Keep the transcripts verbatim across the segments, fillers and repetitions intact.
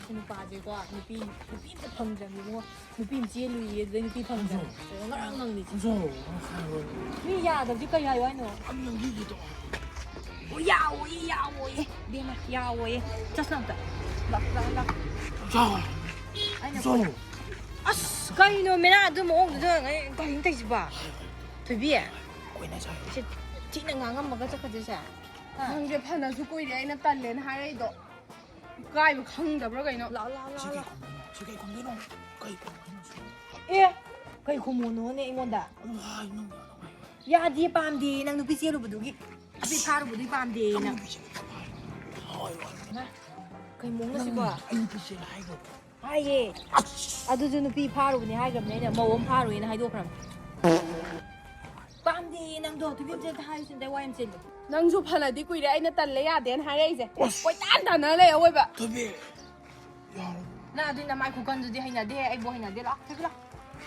ꯅꯨꯄꯥꯁꯦꯀꯣ, ꯅꯨꯄꯤ, ꯅꯨꯄꯤ ꯑꯝꯇ ꯐꯪꯗ꯭ꯔꯕꯅꯤ ꯏꯕꯨꯡꯉꯣ꯫ ꯅꯨꯄꯤ ꯑꯃ ꯆꯦꯜꯂꯨꯏꯌꯦ, ꯑꯗꯨꯗꯩ ꯅꯨꯄꯤ ꯐꯪꯗ꯭ꯔꯕꯅꯤ꯫ ꯉꯔꯥꯡ ꯉꯪꯂꯤꯁꯦ꯫ ꯃꯤ ꯌꯥꯗꯕꯁꯤ ꯀꯩ ꯍꯥꯏꯌꯣ ꯍꯥꯏꯅꯣ? ꯑꯣ, ꯌꯥꯎꯋꯣꯌꯦ, ꯌꯥꯎꯋꯣꯌꯦ꯫ ꯏꯕꯦꯝꯃ, ꯌꯥꯎꯋꯣꯌꯦ꯫ ꯆꯠꯁꯤ ꯑꯝꯇ꯫ ꯂꯥꯛ, ꯂꯥꯛ, ꯂꯥꯛ꯫ ꯑꯩꯅ ꯑꯁ, ꯀꯩꯅꯣ ꯃꯦꯅꯥ ꯑꯗꯨ ꯃꯑꯣꯡꯗꯨꯗ ꯉꯥꯏ ꯀꯔꯤꯅꯣ ꯇꯧꯔꯤꯁꯤꯕꯣ? ꯊꯣꯏꯕꯤ, ꯁꯤ ꯊꯤꯅ ꯉꯥꯡꯉꯝꯃꯒ ꯆꯠꯈ꯭ꯔꯗꯣꯏꯁꯦ? ꯍꯥ? ꯅꯪꯁꯦ ꯐꯅꯁꯨ ꯀꯨꯏꯔꯦ ꯑꯩꯅ ꯇꯜꯂꯦꯅ ꯍꯥꯏꯔꯛꯏꯗꯣ꯫ ꯏꯀꯥꯏꯕ ꯈꯪꯗꯕ꯭ꯔꯥ ꯀꯩꯅꯣ? ꯂꯥꯛꯑꯣ, ꯂꯥꯛꯑꯣ, ꯁꯤ ꯂꯥꯛꯑꯣ, ꯀꯩ ꯂꯥꯛꯑꯣ꯫ ꯈꯨꯝꯗꯣꯏꯅꯣ? ꯁꯤ ꯀꯩ ꯈꯨꯝꯗꯣꯏꯅꯣ? ꯁꯤ ꯀꯩ ꯈꯨꯝꯗꯣꯏꯅꯣ? ꯑꯦ, ꯀꯩ ꯈꯨꯝꯃꯣꯅꯣꯅꯦ ꯑꯩꯉꯣꯟꯗ? ꯑꯗꯨꯝ ꯍꯥꯏ, ꯅꯪ ꯌꯥꯗꯕ ꯍꯥꯏ꯫ ꯌꯥꯗꯦ, ꯄꯥꯝꯗꯦ, ꯅꯪ ꯅꯨꯄꯤ ꯆꯦꯜꯂꯨꯕꯗꯨꯒꯤ, ꯅꯨꯄꯤ ꯐꯥꯔꯨꯕꯗꯨꯒꯤ ꯄꯥꯝꯗꯦ ꯅꯪ ꯅꯪ꯫ ꯅꯨꯄꯤ ꯆꯦꯜꯂꯨꯕꯗꯣ ꯍꯥꯏ꯫ ꯍꯣꯏ, ꯍꯣꯏ꯫ ꯏꯃꯥ, ꯀꯩ ꯃꯑꯣꯡꯅꯣ ꯅꯪ ꯁꯤꯕꯣ? ꯑꯩ ꯅꯨꯄꯤ ꯆꯦꯜꯂꯦ ꯍꯥꯏꯈ꯭ꯔꯕꯣ? ꯍꯥꯏꯌꯦ꯫ ꯑꯁ! ꯑꯗꯨꯁꯨ ꯅꯨꯄꯤ ꯐꯥꯔꯨꯕꯅꯦ ꯍꯥꯏꯈ꯭ꯔꯕꯅꯦ ꯑꯩꯅ, ꯃꯧ ꯑꯃ ꯐꯥꯔꯨꯏꯅ ꯍꯥꯏꯗꯣꯛꯈ꯭ꯔꯕꯅꯦ꯫ ꯄꯥꯝꯗꯦ ꯅꯪꯗꯣ, ꯊꯣꯏꯕꯤ ꯑꯝꯇ ꯍꯥꯏꯔꯨꯁꯦ, ꯑꯝꯇ ꯋꯥ ꯌꯥꯝ ꯆꯤꯜꯂꯦ꯫ ꯅꯪꯁꯨ ꯐꯅꯗꯤ ꯀꯨꯏꯔꯦ ꯑꯩꯅ ꯇꯜꯂꯦ ꯌꯥꯗꯦꯅ ꯍꯥꯏꯔꯛꯏꯁꯦ꯫ ꯑꯁ! ꯀꯣꯏꯇꯥꯟ ꯇꯥꯟꯅ ꯂꯩ ꯑꯑꯣꯏꯕ꯫ ꯊꯣꯏꯕꯤ, ꯌꯥꯔꯣꯏ꯫ ꯅꯪ ꯑꯗꯨꯏ ꯅꯃꯥꯏ ꯈꯨꯀꯟꯗꯨꯗꯤ ꯍꯩꯅꯗꯦ, ꯑꯩꯕꯨ ꯍꯩꯅꯗꯦ꯫ ꯂꯥꯛ, ꯊꯣꯏꯕꯤ, ꯂꯥꯛ꯫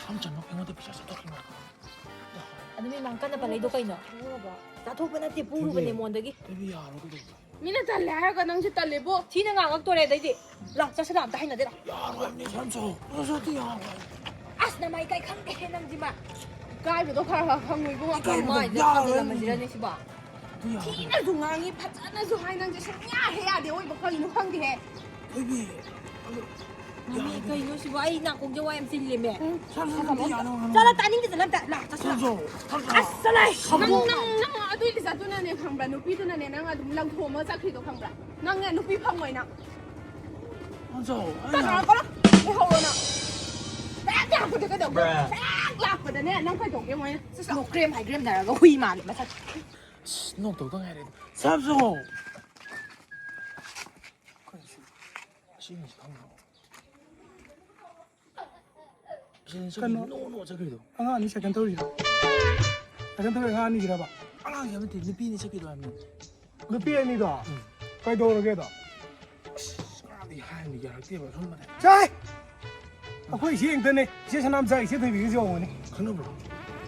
ꯁꯝ ꯆꯪꯉꯛ ꯑꯩꯉꯣꯟꯗ ꯄꯩꯁꯥ ꯆꯠꯊꯣꯛꯈꯤꯅꯣ꯫ ꯑꯗꯨ ꯃꯤ ꯃꯥꯡ ꯀꯟꯅ ꯄꯜꯂꯛꯏꯗꯣ ꯀꯩꯅꯣ? ꯆꯥꯊꯣꯛꯄ ꯅꯠꯇꯦ, ꯄꯨꯔꯨꯕꯅꯦ ꯃꯣꯟꯗꯒꯤ꯫ ꯊꯣꯏꯕꯤ, ꯌꯥꯔꯣꯏ, ꯀꯩꯗꯧꯕ? ꯃꯤꯅ ꯇꯜꯂꯦ ꯍꯥꯏꯔꯒ ꯅꯪꯁꯨ ꯇꯜꯂꯦꯕꯣ꯫ ꯊꯤꯅ ꯉꯥꯡꯉꯛꯇꯣꯔꯦ ꯑꯗꯩꯗꯤ꯫ ꯂꯥꯛ ꯆꯠꯁꯤꯗ ꯑꯝꯇ ꯍꯩꯅꯗꯦꯗ꯫ ꯌꯥꯔꯣꯏ ꯍꯥꯏꯕꯅꯤ, ꯁꯝ ꯆꯪꯉꯛ꯫ ꯅꯪꯁꯨ ꯑꯝꯇ ꯌꯥꯔꯣꯏ ꯍꯥꯏꯕꯅꯤ꯫ ꯑꯁ, ꯅꯃꯥꯏ ꯀꯥꯏ ꯈꯪꯗꯦꯍꯦ ꯅꯪꯁꯤꯃ꯫ ꯏꯀꯥꯏꯕꯗꯣ ꯈꯔ ꯈꯔ ꯈꯪꯉꯨ ꯏꯕꯨꯡꯉꯣ꯫ ꯏꯀꯥꯏꯕꯗꯣ ꯃꯥꯏꯗ ꯌꯥꯔꯣꯏ ꯊꯥꯖꯤꯜꯂꯝꯃꯁꯤꯔꯅꯦ ꯍꯥꯏꯕꯅꯤ꯫ ꯁꯤꯕꯣ? ꯑꯗꯨ ꯌꯥꯔꯣꯏ꯫ ꯊꯤꯅꯁꯨ ꯉꯥꯡꯉꯤ, ꯐꯖꯅꯁꯨ ꯍꯥꯏ, ꯅꯪꯁꯦ ꯁꯨꯡꯌꯥ ꯍꯦꯛ ꯌꯥꯗꯦ, ꯑꯣꯏꯕ ꯀꯩꯅꯣ ꯈꯪꯗꯦꯍꯦ꯫ ꯊꯣꯏꯕꯤ, ꯑꯗꯨ ꯃꯃꯤ ꯌꯥꯔꯣꯏ꯫ ꯀꯩꯅꯣ ꯁꯤꯕꯣ? ꯑꯩ ꯅꯥꯀꯣꯡꯁꯦ ꯋꯥ ꯌꯥꯝ ꯆꯤꯜꯂꯦꯃꯦ꯫ ꯁꯝ ꯆꯪꯉꯛ ꯑꯝꯇ ꯌꯥꯔꯣꯏ ꯍꯥꯏꯕꯅꯤ꯫ ꯆꯠꯂꯣ, ꯇꯥꯅꯤꯡꯗꯦ, ꯆꯠꯂꯣ ꯑꯝꯇ꯫ ꯂꯥꯛ, ꯆꯠꯁꯤꯗ꯫ ꯁꯝ ꯆꯪꯉꯛ꯫ ꯁꯝ ꯆꯪꯉꯛ꯫ ꯑꯁ, ꯆꯠꯂꯣ꯫ ꯅꯪ, ꯅꯪ, ꯅꯪ ꯑꯗꯨꯏ ꯂꯤꯆꯠꯇꯨꯅꯅꯦ ꯈꯪꯕ꯭ꯔꯥ? ꯅꯨꯄꯤꯗꯨꯅꯅꯦ ꯅꯪ ꯑꯗꯨꯝ ꯂꯪꯊꯣꯛꯑꯝꯃ ꯆꯠꯈ꯭ꯔꯤꯗꯣ ꯈꯪꯕ꯭ꯔꯥ? ꯅꯪꯅꯦ ꯅꯨꯄꯤ ꯐꯪꯉꯣꯏ ꯅꯪ꯫ ꯅꯪꯁꯨ, ꯑꯩꯅ ꯇꯥꯟꯅꯔꯛꯀꯅꯣ꯫ ꯂꯩꯍꯧꯔꯣ ꯅꯪ꯫ ꯍꯦꯛ ꯂꯥꯛꯄꯗ ꯀꯩꯗꯧꯒꯦ? ꯕ꯭ꯔꯥ꯫ ꯍꯦꯛ ꯂꯥꯛꯄꯗꯅꯦ ꯅꯪ ꯀꯩꯗꯧꯒꯦ ꯃꯣꯏꯅ? ꯁꯤꯁ, ꯅꯣꯛꯀ꯭ꯔꯦꯝ ꯍꯥꯏꯒ꯭ꯔꯦꯝꯅꯔꯒ ꯍꯨꯏ ꯃꯥꯜꯂꯦ ꯃꯁꯛ꯫ ꯑꯁ, ꯅꯣꯛꯇꯧꯗ ꯉꯥꯏꯔꯦ꯫ ꯁꯝꯁꯨ꯫ ꯀꯩꯅꯣ ꯁꯤ? ꯑꯁꯤ ꯃꯤꯁꯤ ꯈꯪꯗ꯭ꯔꯣ? ꯁꯤꯗ ꯀꯩꯅꯣ? ꯅꯣꯛ ꯅꯣꯛ ꯆꯠꯈ꯭ꯔꯤꯗꯣ꯫ ꯑꯉꯥꯡ ꯑꯅꯤ ꯁꯥꯏꯀꯜ ꯊꯧꯔꯤꯔꯣ? ꯁꯥꯏꯀꯜ ꯊꯧꯔꯤ ꯑꯉꯥꯡ ꯑꯅꯤꯁꯤꯔꯕ? ꯑꯉꯥꯡꯁꯤ ꯅꯠꯇꯦ, ꯅꯨꯄꯤ ꯑꯅꯤ ꯆꯠꯈꯤꯗꯣ ꯍꯥꯏꯕꯅꯤ꯫ ꯅꯨꯄꯤ ꯑꯅꯤꯗꯣ? ꯎꯝ꯫ ꯀꯩꯗꯧꯔꯒꯦꯗꯣ? ꯑꯁ, ꯉꯔꯥꯡꯗꯒꯤ ꯍꯥꯏꯕꯅꯤ, ꯌꯥꯔꯛꯇꯦꯕ, ꯁꯣꯝꯗꯅꯦ꯫ ꯆꯥꯏ! ꯑꯩꯈꯣꯏ ꯏꯆꯦ ꯉꯛꯇꯅꯦ꯫ ꯏꯆꯦ ꯁꯅꯥꯝꯆꯥ, ꯏꯆꯦ ꯊꯣꯏꯕꯤꯒꯁꯨ ꯌꯧꯕꯅꯤ꯫ ꯈꯪꯅꯕ꯭ꯔꯣ?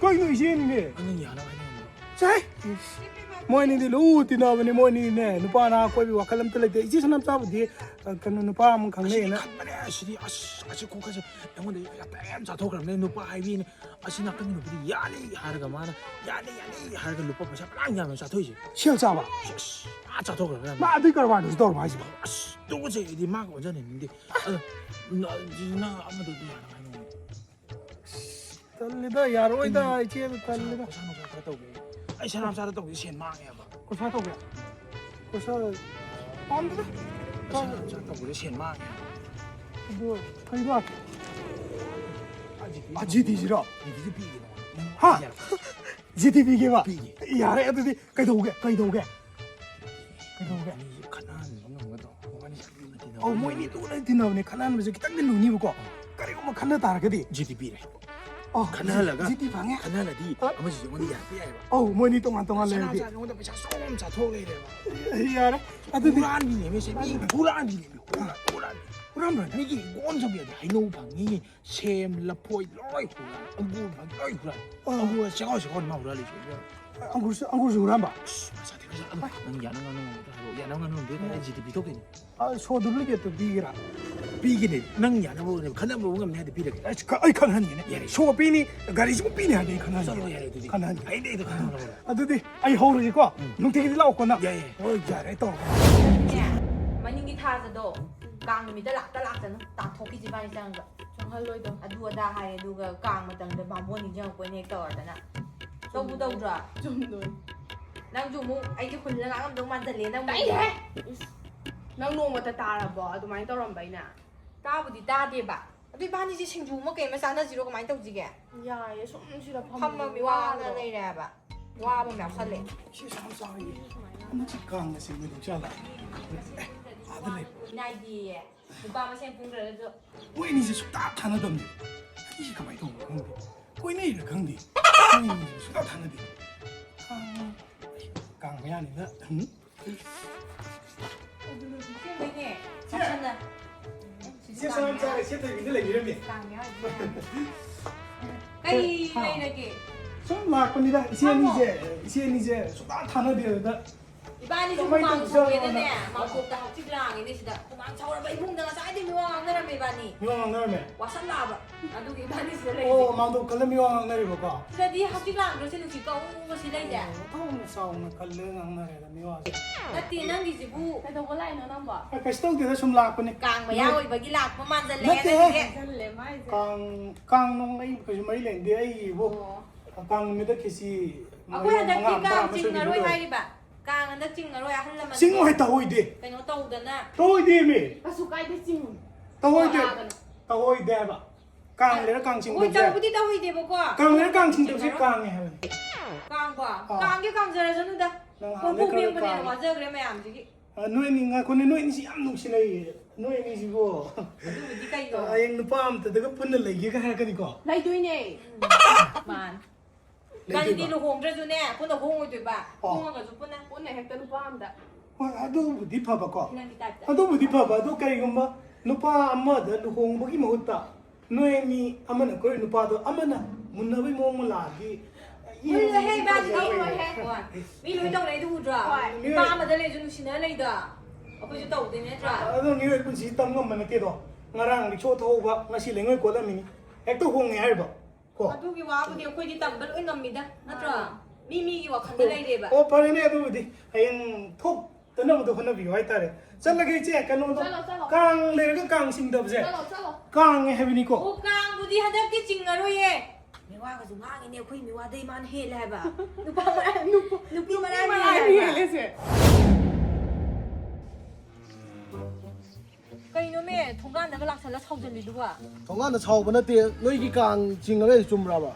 ꯀꯩꯅꯣ ꯏꯆꯦꯅꯤꯅꯦ꯫ ꯅꯪ ꯌꯥꯅꯕ ꯍꯥꯏꯅꯕ꯭ꯔꯣ? ꯆꯥꯏ! ꯏꯁ꯫ ꯃꯣꯏꯅꯤꯗꯤ ꯂꯨ ꯇꯤꯟꯅꯕꯅꯤ, ꯃꯣꯏꯅꯤꯅꯦ ꯅꯨꯄꯥ ꯅꯍꯥ ꯀꯣꯏꯕꯒꯤ ꯋꯥꯈꯜ ꯑꯝꯇ ꯂꯩꯇꯦ꯫ ꯏꯆꯦ ꯁꯅꯥꯝꯆꯥꯕꯨꯗꯤ, ꯑ, ꯀꯩꯅꯣ, ꯅꯨꯄꯥ ꯑꯃ ꯈꯪꯅꯩꯅ꯫ ꯈꯟꯕꯅꯦ꯫ ꯁꯤꯗꯤ ꯑꯁ, ꯑꯁꯤ ꯈꯣꯡꯈꯠꯁꯦ ꯑꯩꯉꯣꯟꯗ ꯌꯥꯝ ꯆꯥꯊꯣꯛꯈ꯭ꯔꯕꯅꯦ꯫ ꯅꯨꯄꯥ ꯍꯥꯏꯕꯤꯅꯦ꯫ ꯑꯁꯤ ꯅꯥꯀꯟꯒꯤ ꯅꯨꯄꯤꯗꯤ ꯌꯥꯅꯤ ꯍꯥꯏꯔꯒ ꯃꯥꯅ ꯌꯥꯅꯤ, ꯌꯥꯅꯤ ꯍꯥꯏꯔꯒ ꯂꯨꯄꯥ ꯄꯩꯁꯥ ꯃꯌꯥꯝ ꯌꯥꯝꯅ ꯆꯥꯊꯣꯛꯏꯁꯦ꯫ ꯁꯦꯜ ꯆꯥꯕ꯫ ꯑꯁ, ꯃꯥ ꯆꯥꯊꯣꯛꯈ꯭ꯔꯕꯅꯦ꯫ ꯃꯥ ꯑꯗꯨꯏ ꯀꯔꯕꯥꯔꯗꯨꯁꯨ ꯇꯧꯔꯕ ꯍꯥꯏꯁꯤꯕꯣ? ꯑꯁ, ꯇꯨꯀꯠꯆꯩ ꯑꯩꯗꯤ ꯃꯥꯒ ꯑꯣꯟꯖꯟꯅꯤꯡꯗꯦ꯫ ꯑꯗꯣ, ꯅ-, ꯅꯪ ꯑꯃꯗꯨꯗꯤ ꯌꯥꯅꯤ ꯍꯥꯏꯅꯤꯡꯉꯤ꯫ ꯇꯜꯂꯤꯗ, ꯌꯥꯔꯣꯏꯗ, ꯏꯆꯦꯗ ꯇꯜꯂꯤꯗ꯫ ꯈꯣꯔꯁꯥ ꯅꯨꯡꯁꯥ ꯈꯔ ꯇꯧꯒꯦ꯫ ꯑꯩ ꯁꯅꯥꯝꯆꯥꯗ ꯇꯧꯒꯦ, ꯁꯦꯟ ꯃꯥꯡꯉꯦꯕ꯫ ꯈꯣꯔꯁꯥ ꯇꯧꯒꯦ? ꯈꯣꯔꯁꯥ ꯄꯥꯝꯗꯦꯗ꯫ ꯑꯩ ꯁꯅꯥꯝꯆꯥꯗ ꯇꯧꯕꯗ ꯁꯦꯟ ꯃꯥꯡꯉꯦ꯫ ꯑꯗꯨ ꯀꯩꯅꯣ? ꯖꯤ ꯇꯤꯁꯤꯔꯣ? ꯖꯤ ꯇꯤꯁꯤ ꯄꯤꯒꯦ ꯅꯉꯣꯟꯗ꯫ ꯍꯥ? ꯖꯤ ꯇꯤ ꯄꯤꯒꯦꯕ? ꯄꯤꯒꯦ꯫ ꯌꯥꯔꯦ, ꯑꯗꯨꯗꯤ ꯀꯩꯗꯧꯒꯦ? ꯀꯩꯗꯧꯒꯦ? ꯀꯩꯗꯧꯒꯦ? ꯑꯅꯤꯁꯦ ꯈꯠꯅꯍꯟꯕ ꯉꯝꯒꯗ꯭ꯔꯣ? ꯃꯕꯥꯅꯤ ꯂꯨꯅ ꯇꯤꯟꯅꯕ ꯑꯧ, ꯃꯣꯏꯅꯤ ꯃꯤꯑꯣꯏ ꯂꯨꯅ ꯇꯤꯟꯅꯕꯅꯦ, ꯈꯠꯅꯍꯟꯕꯁꯦ ꯈꯤꯇꯪꯗꯤ ꯂꯨꯅꯤꯕꯀꯣ꯫ ꯀꯔꯤꯒꯨꯝꯕ ꯈꯠꯅ ꯇꯥꯔꯒꯗꯤ? ꯖꯤ ꯇꯤ ꯄꯤꯔꯦ꯫ ꯑꯣ, ꯈꯠꯅꯍꯜꯂꯒ, ꯖꯤ ꯇꯤ ꯐꯪꯉꯦ? ꯈꯠꯅꯍꯜꯂꯗꯤ ꯑ? ꯑꯃꯁꯤꯁꯨ ꯑꯩꯉꯣꯟꯗ ꯌꯥꯔꯛꯄ ꯌꯥꯏꯑꯕ꯫ ꯑꯧ, ꯃꯣꯏꯅꯤ ꯇꯣꯉꯥꯟ ꯇꯣꯉꯥꯟ ꯂꯩꯔꯗꯤ꯫ ꯁꯅꯥꯝꯆꯥꯁꯦ ꯑꯩꯉꯣꯟꯗ ꯄꯩꯁꯥ ꯆꯥꯎꯅ ꯑꯃ ꯆꯥꯊꯣꯛ ꯂꯩꯔꯦꯕ꯫ ꯌꯥꯔꯦ, ꯑꯗꯨꯗꯤ ꯍꯨꯔꯥꯟꯕꯤꯅꯦꯃꯦ ꯁꯦ, ꯃꯤ ꯍꯨꯔꯥꯟꯕꯤꯅꯦꯃꯦ, ꯍꯨꯔꯥꯟ-, ꯍꯨꯔꯥꯟꯕꯤ꯫ ꯍꯨꯔꯥꯟꯕ꯭ꯔꯥ? ꯃꯤꯒꯤ ꯍꯤꯡꯒꯣꯜ ꯆꯪꯕ ꯌꯥꯗꯦ, ꯍꯩꯅꯧ ꯐꯪꯉꯤ, ꯁꯦꯝ, ꯂꯐꯣꯏ ꯂꯣꯏ ꯍꯨꯔꯥꯟ, ꯑꯪꯒꯨꯔ ꯐꯪꯉꯤ ꯂꯣꯏ ꯍꯨꯔꯥꯟ꯫ ꯑ꯫ ꯑꯪꯒꯨꯔ ꯆꯦꯒꯥꯎ ꯆꯦꯒꯥꯎꯅꯤ ꯃꯥ ꯍꯨꯔꯥꯜꯂꯤꯁꯦ꯫ ꯑꯪꯒꯨꯔꯁꯨ, ꯑꯪꯒꯨꯔꯁꯨ ꯍꯨꯔꯥꯟꯕ? ꯑꯁ, ꯃꯥ ꯁꯥꯊꯤꯈ꯭ꯔꯖꯥꯠ꯫ ꯑꯗꯣ ꯅꯪ ꯌꯥꯅꯕ ꯉꯥꯅꯨ ꯑꯃꯗ ꯍꯥꯏꯔꯛꯑꯣ, ꯌꯥꯅꯕ ꯉꯥꯅꯨ ꯑꯃꯗ ꯑꯩ ꯖꯤ ꯇꯤ ꯄꯤꯊꯣꯛꯇꯣꯏꯅꯤ꯫ ꯑ, ꯁꯣ ꯗꯨꯄ꯭ꯂꯤꯀꯦꯠꯇꯨ ꯄꯤꯒꯦꯔꯥ? ꯄꯤꯒꯦꯅꯦ, ꯅꯪ ꯌꯥꯅꯕ ꯍꯣꯠꯅꯕ, ꯈꯟꯅꯕ ꯉꯝꯅꯤ ꯍꯥꯏꯗꯤ ꯄꯤꯔꯒꯦ꯫ ꯑꯁ, ꯈ-, ꯑꯩ ꯈꯟꯍꯟꯒꯦꯅꯦ꯫ ꯌꯥꯔꯦ, ꯁꯣ ꯄꯤꯅꯤ, ꯒꯥꯔꯤꯁꯨ ꯄꯤꯅꯤ ꯍꯥꯏꯗꯤ ꯑꯩ ꯈꯟꯍꯟꯒꯦ꯫ ꯆꯠꯂꯣ, ꯌꯥꯔꯦ ꯑꯗꯨꯗꯤ꯫ ꯈꯟꯍꯟꯒꯦ꯫ ꯑꯩꯗꯤ ꯑꯩꯗꯣ ꯈꯟꯍꯟꯒꯦ꯫ ꯑꯗꯨꯗꯤ ꯑꯩ ꯍꯧꯔꯒꯦꯀꯣ꯫ ꯎꯝ꯫ ꯅꯨꯡꯇꯤꯒꯤꯗꯤ ꯂꯥꯛꯑꯣꯀꯣ ꯅꯪ? ꯌꯥꯏ, ꯌꯥꯏ꯫ ꯍꯣꯏ, ꯌꯥꯔꯦ, ꯑꯩ ꯇꯧꯔꯒꯦ꯫ ꯅꯦ, ꯃꯅꯤꯡꯒꯤ ꯊꯥꯖꯗꯣ ꯀꯥꯡ ꯅꯨꯃꯤꯠꯇ ꯂꯥꯛꯇ ꯂꯥꯛꯇꯅ ꯇꯥꯟꯊꯣꯛꯈꯤꯁꯤ ꯏꯕꯥꯅꯤ ꯆꯪꯉꯒ꯫ ꯆꯪꯍꯜꯂꯣꯏꯗꯣ꯫ ꯑꯗꯨ ꯑꯗꯥ ꯍꯥꯏꯔꯦ, ꯑꯗꯨꯒ ꯀꯥꯡ ꯃꯇꯝꯗ ꯕꯥꯃꯣꯟ ꯅꯤꯡꯁꯤꯡꯉꯛꯄꯅꯦ ꯍꯦꯛ ꯇꯧꯔꯗꯅ꯫ ꯇꯧꯕꯨ ꯇꯧꯗ꯭ꯔꯣ? ꯆꯨꯝꯗꯣꯏ꯫ ꯅꯪꯁꯨ ꯑꯃꯨꯛ ꯑꯩꯁꯦ ꯍꯨꯜꯂ ꯉꯥꯡꯉꯝꯗꯧ ꯃꯥꯟꯁꯤꯜꯂꯦ, ꯅꯪ꯫ ꯇꯥꯏꯍꯦ! ꯏꯁ, ꯅꯪ ꯅꯣꯡꯃꯇ ꯇꯥꯔꯕꯣ ꯑꯗꯨꯃꯥꯏꯅ ꯇꯧꯔꯝꯕ ꯑꯩꯅ? ꯇꯥꯕꯨꯗꯤ ꯇꯥꯗꯦꯕ꯫ ꯑꯗꯨ ꯏꯕꯥꯅꯤꯁꯦ ꯁꯤꯡꯖꯨ ꯑꯃ ꯀꯩ ꯑꯃ ꯆꯥꯅꯁꯤꯔꯣ? ꯀꯃꯥꯏꯅ ꯇꯧꯁꯤꯒꯦ? ꯌꯥꯏꯌꯦ, ꯁꯨꯝ ꯁꯤꯗ ꯐꯝꯃ ꯐꯝꯃ ꯃꯤ ꯋꯥꯅ ꯋꯥꯕ꯭ꯔꯣ? ꯂꯩꯔꯦ ꯍꯥꯏꯕ꯫ ꯋꯥꯕ ꯑꯃ ꯌꯥꯎꯁꯜꯂꯦ꯫ ꯁꯤ ꯁꯥ ꯆꯥꯎꯔꯤꯌꯦ꯫ ꯍꯟꯗꯛꯁꯤ ꯀꯥꯡꯒ ꯆꯤꯡꯕꯗꯧ ꯆꯥꯂꯥ? ꯑꯦ, ꯑꯥꯗ ꯂꯩ꯫ ꯅꯥꯏꯗꯦꯌꯦ꯫ ꯅꯨꯄꯥ ꯃꯁꯦꯟ ꯄꯨꯟꯈ꯭ꯔꯒꯁꯨ꯫ ꯃꯣꯏ ꯑꯅꯤꯁꯦ ꯁꯨꯛꯇꯥ ꯊꯥꯅꯗꯕꯅꯦ꯫ ꯑꯅꯤꯁꯦ ꯀꯃꯥꯏꯅ ꯇꯧꯕꯅꯣ ꯈꯪꯗꯦ꯫ ꯀꯣꯏꯅꯩꯔ ꯈꯪꯗꯦ꯫ ꯃꯣꯏ ꯑꯅꯤꯁꯦ ꯁꯨꯛꯇꯥ ꯊꯥꯅꯗꯦ꯫ ꯀꯥꯡ, ꯀꯥꯡ ꯃꯌꯥꯅꯤꯅ, ꯎꯝ꯫ ꯑꯗꯨꯅ ꯑꯁꯦꯡꯕꯩꯅꯦ꯫ ꯆꯦ! ꯆꯥꯛꯁꯟꯅ꯫ ꯆꯦ ꯁꯅꯥꯝꯆꯥꯒ ꯆꯦ ꯊꯣꯏꯕꯤꯗ ꯂꯩꯕꯤꯔꯝꯃꯦ꯫ ꯀꯥꯡ ꯃꯌꯥꯁꯤꯗ꯫ ꯀꯩ ꯍꯥ? ꯂꯩꯔꯒꯦ? ꯁꯨꯝ ꯂꯥꯛꯄꯅꯤꯗ, ꯏꯆꯦ ꯑꯅꯤꯁꯦ, ꯏꯆꯦ ꯑꯅꯤꯁꯦ ꯁꯨꯡꯊꯥ ꯊꯥꯅꯗꯦ ꯑꯗꯨꯗ꯫ ꯏꯕꯥꯅꯤꯁꯨ ꯀꯃꯥꯏꯅ ꯍꯨꯃꯥꯡ ꯇꯧꯖꯥꯠꯅꯣꯅ꯫ ꯁꯧꯋꯦꯅ ꯍꯨꯃꯥꯡ ꯁꯧꯔꯕ ꯏꯃꯨꯡꯗ ꯉꯁꯥꯏꯗꯩ ꯃꯤꯋꯥ ꯉꯥꯡꯅꯔꯝꯃꯦ ꯏꯕꯥꯅꯤ꯫ ꯃꯤꯋꯥ ꯉꯥꯡꯅꯔꯝꯃꯦ? ꯋꯥꯁꯛꯂꯛꯑꯕ꯫ ꯑꯗꯨꯒꯤ ꯏꯕꯥꯅꯤ ꯁꯤꯗ ꯂꯩꯔꯤꯁꯦ꯫ ꯑꯣ, ꯃꯥꯡꯗꯣꯛ ꯀꯜꯂ ꯃꯤꯋꯥ ꯉꯥꯡꯅꯔꯤꯕꯀꯣ? ꯁꯤꯗꯗꯤ ꯍꯛꯆꯤꯛ ꯂꯥꯡꯗ꯭ꯔꯣ ꯁꯤ ꯅꯨꯡꯁꯤꯠ ꯀꯧꯕꯁꯤ ꯂꯩꯁꯦ? ꯑꯣ, ꯑꯣꯟꯊꯣꯛꯅ ꯆꯥꯎꯅ ꯀꯜꯂꯒ ꯉꯥꯡꯅꯔꯦꯗ ꯃꯤꯋꯥꯁꯦ꯫ ꯅꯠꯇꯦ, ꯅꯪꯒꯤꯁꯤꯕꯨ꯫ ꯀꯩꯗꯧꯕ ꯂꯥꯛꯏꯅꯣ ꯅꯪꯕꯣ? ꯑ, ꯀꯩꯁꯨ ꯇꯧꯗꯦꯗ, ꯁꯨꯝ ꯂꯥꯛꯄꯅꯦ꯫ ꯀꯥꯡ ꯃꯌꯥ ꯅꯣꯏ ꯑꯣꯏꯕꯒꯤ ꯂꯥꯛꯄ ꯃꯥꯟꯖꯜꯂꯛꯑꯦ ꯅꯠꯇꯦꯍꯦ꯫ ꯅꯪꯒꯤꯁꯦ꯫ ꯀꯥꯡ, ꯀꯥꯡ ꯅꯨꯡ ꯑꯩ ꯀꯩꯁꯨ ꯃꯔꯤ ꯂꯩꯅꯗꯦ꯫ ꯑꯩꯕꯨ ꯑꯣ꯫ ꯀꯥꯡ ꯅꯨꯃꯤꯠꯇ ꯈꯦꯆꯤ ꯑꯩꯈꯣꯏ ꯃꯌꯣꯝ ꯍꯟꯗꯛꯇꯤ ꯃꯉꯥ ꯇꯔꯥ ꯀꯥꯡ ꯑꯃ ꯆꯤꯡꯉꯔꯣꯏ ꯁꯣꯏꯕꯤꯔꯣ꯫ ꯍꯥꯏꯔꯤꯕ꯫ ꯀꯥꯡ ꯍꯟꯗꯛ ꯆꯤꯡꯉꯔꯣꯏ, ꯑꯍꯜ ꯂꯃꯟ ꯆꯤꯡꯉꯣꯏ, ꯇꯧꯍꯣꯏꯗꯦ꯫ ꯀꯩꯅꯣ ꯇꯧꯗꯅ꯫ ꯇꯧꯍꯣꯏꯗꯦꯃꯤ꯫ ꯀꯩꯁꯨ ꯀꯥꯏꯗꯦ, ꯆꯤꯡꯉꯨ꯫ ꯇꯧꯍꯣꯏꯗꯦ꯫ ꯋꯥꯔꯥꯒꯅꯨ꯫ ꯇꯧꯍꯣꯏꯗꯦ ꯍꯥꯏꯕ꯫ ꯀꯥꯡ ꯂꯩꯔ ꯀꯥꯡ ꯍꯣꯏ, ꯆꯤꯡꯗꯕꯁꯦ꯫ ꯇꯧꯕꯗꯤ ꯇꯧꯍꯣꯏꯗꯦꯕꯀꯣ꯫ ꯀꯥꯡ ꯂꯩꯔ ꯀꯥꯡ ꯆꯤꯡꯗꯕꯁꯦ ꯀꯥꯡꯉꯦ ꯍꯥꯏꯕꯅꯤ꯫ ꯀꯥꯡꯕ? ꯑꯥ꯫ ꯀꯥꯡꯒꯦ ꯀꯥꯡꯖꯔꯁꯅꯨꯗ꯫ ꯅꯪ ꯀꯣꯟꯐꯧ ꯍꯥꯟꯅꯗꯩ ꯈꯔ ꯐꯦꯡꯕꯅ ꯍꯦꯟꯅ ꯀꯥꯡꯉꯦ꯫ ꯋꯥꯖꯈ꯭ꯔꯦ ꯃꯌꯥꯝꯁꯤꯒꯤ꯫ ꯑ, ꯅꯣꯏ ꯑꯅꯤ ꯉꯥꯏꯈꯣꯅꯦ, ꯅꯣꯏ ꯑꯅꯤꯁꯤ ꯌꯥꯝ ꯅꯨꯡꯁꯤꯅꯩꯌꯦ꯫ ꯅꯣꯏ ꯑꯅꯤꯁꯤꯕꯨ꯫ ꯑꯗꯨꯕꯨꯗꯤ ꯀꯩꯅꯣ? ꯍꯌꯦꯡ ꯅꯨꯄꯥ ꯑꯝꯇꯗꯒ ꯄꯨꯟꯅ ꯂꯩꯒꯦꯒ ꯍꯥꯏꯔꯛꯀꯅꯤꯀꯣ? ꯂꯩꯗꯣꯏꯅꯦ꯫ ꯃꯥꯅꯤ꯫ ꯂꯩꯗꯣꯏꯕ? ꯏꯕꯥꯅꯤꯗꯤ ꯂꯨꯍꯣꯡꯗ꯭ꯔꯁꯨꯅꯦ, ꯄꯨꯟꯅ ꯍꯣꯡꯉꯣꯏꯗꯣꯏꯕ꯫ ꯑꯣ꯫ ꯍꯣꯡꯉꯒꯁꯨ ꯄꯨꯟꯅ꯫ ꯄꯨꯟꯅ ꯍꯦꯛꯇ ꯅꯨꯄꯥ ꯑꯝꯗ꯫ ꯍꯣꯏ, ꯑꯗꯨꯕꯨꯗꯤ ꯐꯕꯀꯣ꯫ ꯐꯤꯂꯝꯒꯤ ꯇꯥꯏꯞꯇ꯫ ꯑꯗꯨꯕꯨꯗꯤ ꯐꯕ, ꯑꯗꯣ ꯀꯔꯤꯒꯨꯝꯕ ꯅꯨꯄꯥ ꯑꯃꯗ ꯂꯨꯍꯣꯡꯕꯒꯤ ꯃꯍꯨꯠꯇ ꯅꯣꯏ ꯑꯅꯤ, ꯑꯃꯅ ꯀꯣꯏꯔꯤ ꯅꯨꯄꯥꯗꯣ ꯑꯃꯅ ꯃꯨꯟꯅꯕꯒꯤ ꯃꯑꯣꯡ ꯑꯃ ꯂꯥꯛꯑꯗꯤ ꯃꯨꯜꯂꯣꯏꯍꯦ, ꯏꯕꯥꯅꯤꯗꯤ ꯌꯦꯡꯕꯗ ꯃꯨꯜꯂꯣꯏꯍꯦ꯫ ꯍꯣꯏ꯫ ꯃꯤ ꯂꯣꯏ ꯇꯧꯅꯩꯗꯨ ꯎꯗ꯭ꯔꯣ? ꯍꯣꯏ꯫ ꯅꯨꯄꯥ ꯃꯤꯑꯣꯏ- ꯑꯃꯗ ꯂꯩꯔꯁꯨ ꯅꯨꯡꯁꯤꯅ ꯂꯩꯗꯣ꯫ ꯑꯩꯈꯣꯏꯁꯨ ꯇꯧꯗꯣꯏ ꯅꯠꯇ꯭ꯔꯥ? ꯑꯗꯣ ꯃꯤꯑꯣꯏ ꯄꯨꯟꯁꯤ ꯇꯝ ꯉꯝꯕ ꯅꯠꯇꯦꯗꯣ꯫ ꯉꯔꯥꯡ ꯔꯤꯛꯁꯣ ꯊꯧꯍꯧꯕ, ꯉꯁꯤ ꯂꯩꯉꯣꯏ ꯀꯣꯠꯂꯝꯃꯤꯅꯤ꯫ ꯍꯦꯛꯇ ꯍꯣꯡꯉꯦ ꯍꯥꯏꯔꯤꯕ꯫ ꯀꯣ? ꯑꯗꯨꯒꯤ ꯋꯥꯕꯨꯗꯤ ꯑꯩꯈꯣꯏꯗꯤ ꯇꯝꯕ ꯂꯣꯏ ꯉꯝꯃꯤꯗ, ꯅꯠꯇ꯭ꯔꯣ? ꯃꯥꯅꯦ꯫ ꯃꯤ ꯃꯤꯒꯤ ꯋꯥꯈꯜꯗ ꯂꯩꯔꯦꯕ꯫ ꯑꯣ, ꯐꯔꯦꯅꯦ, ꯑꯗꯨꯕꯨꯗꯤ ꯍꯌꯦꯡ ꯊꯣꯛꯇꯅꯕꯗꯣ ꯍꯣꯠꯅꯕꯤꯌꯨ ꯍꯥꯏꯇꯥꯔꯦ꯫ ꯆꯠꯂꯒꯦ ꯏꯆꯦ, ꯀꯩꯅꯣꯗꯣ, ꯆꯠꯂꯣ, ꯆꯠꯂꯣ꯫ ꯀꯥꯡ ꯂꯩꯔꯒ ꯀꯥꯡ ꯆꯤꯡꯗꯕꯁꯦ꯫ ꯆꯠꯂꯣ, ꯆꯠꯂꯣ꯫ ꯀꯥꯡꯉꯦ ꯍꯥꯏꯕꯅꯤꯀꯣ꯫ ꯑꯣ, ꯀꯥꯡꯕꯨꯗꯤ ꯍꯟꯗꯛꯇꯤ ꯆꯤꯡꯉꯔꯣꯏꯌꯦ꯫ ꯃꯤꯋꯥꯒꯁꯨ ꯉꯥꯡꯉꯤꯅꯦ, ꯑꯩꯈꯣꯏ ꯃꯤꯋꯥꯗꯩ ꯃꯥꯅ ꯍꯦꯜꯂꯦ ꯍꯥꯏꯕ꯫ ꯅꯨꯄꯥ ꯃꯔꯥꯏ, ꯅꯨꯄꯥ, ꯅꯨꯄꯤ ꯃꯔꯥꯏ ꯍꯦꯜꯂꯦ ꯍꯥꯏꯕ꯫ ꯍꯦꯜꯂꯦꯁꯦ꯫ ꯀꯩꯅꯣꯃꯦ, ꯊꯣꯡꯒꯥꯟꯗꯒ ꯂꯥꯛꯁꯜꯂ ꯁꯥꯎꯖꯜꯂꯤꯗꯨꯕꯣ? ꯊꯣꯡꯒꯥꯟꯗ ꯁꯥꯎꯕ ꯅꯠꯇꯦ, ꯅꯣꯏꯒꯤ ꯀꯥꯡ ꯆꯤꯡꯉꯔꯣꯏ ꯆꯨꯝꯕ꯭ꯔꯕ?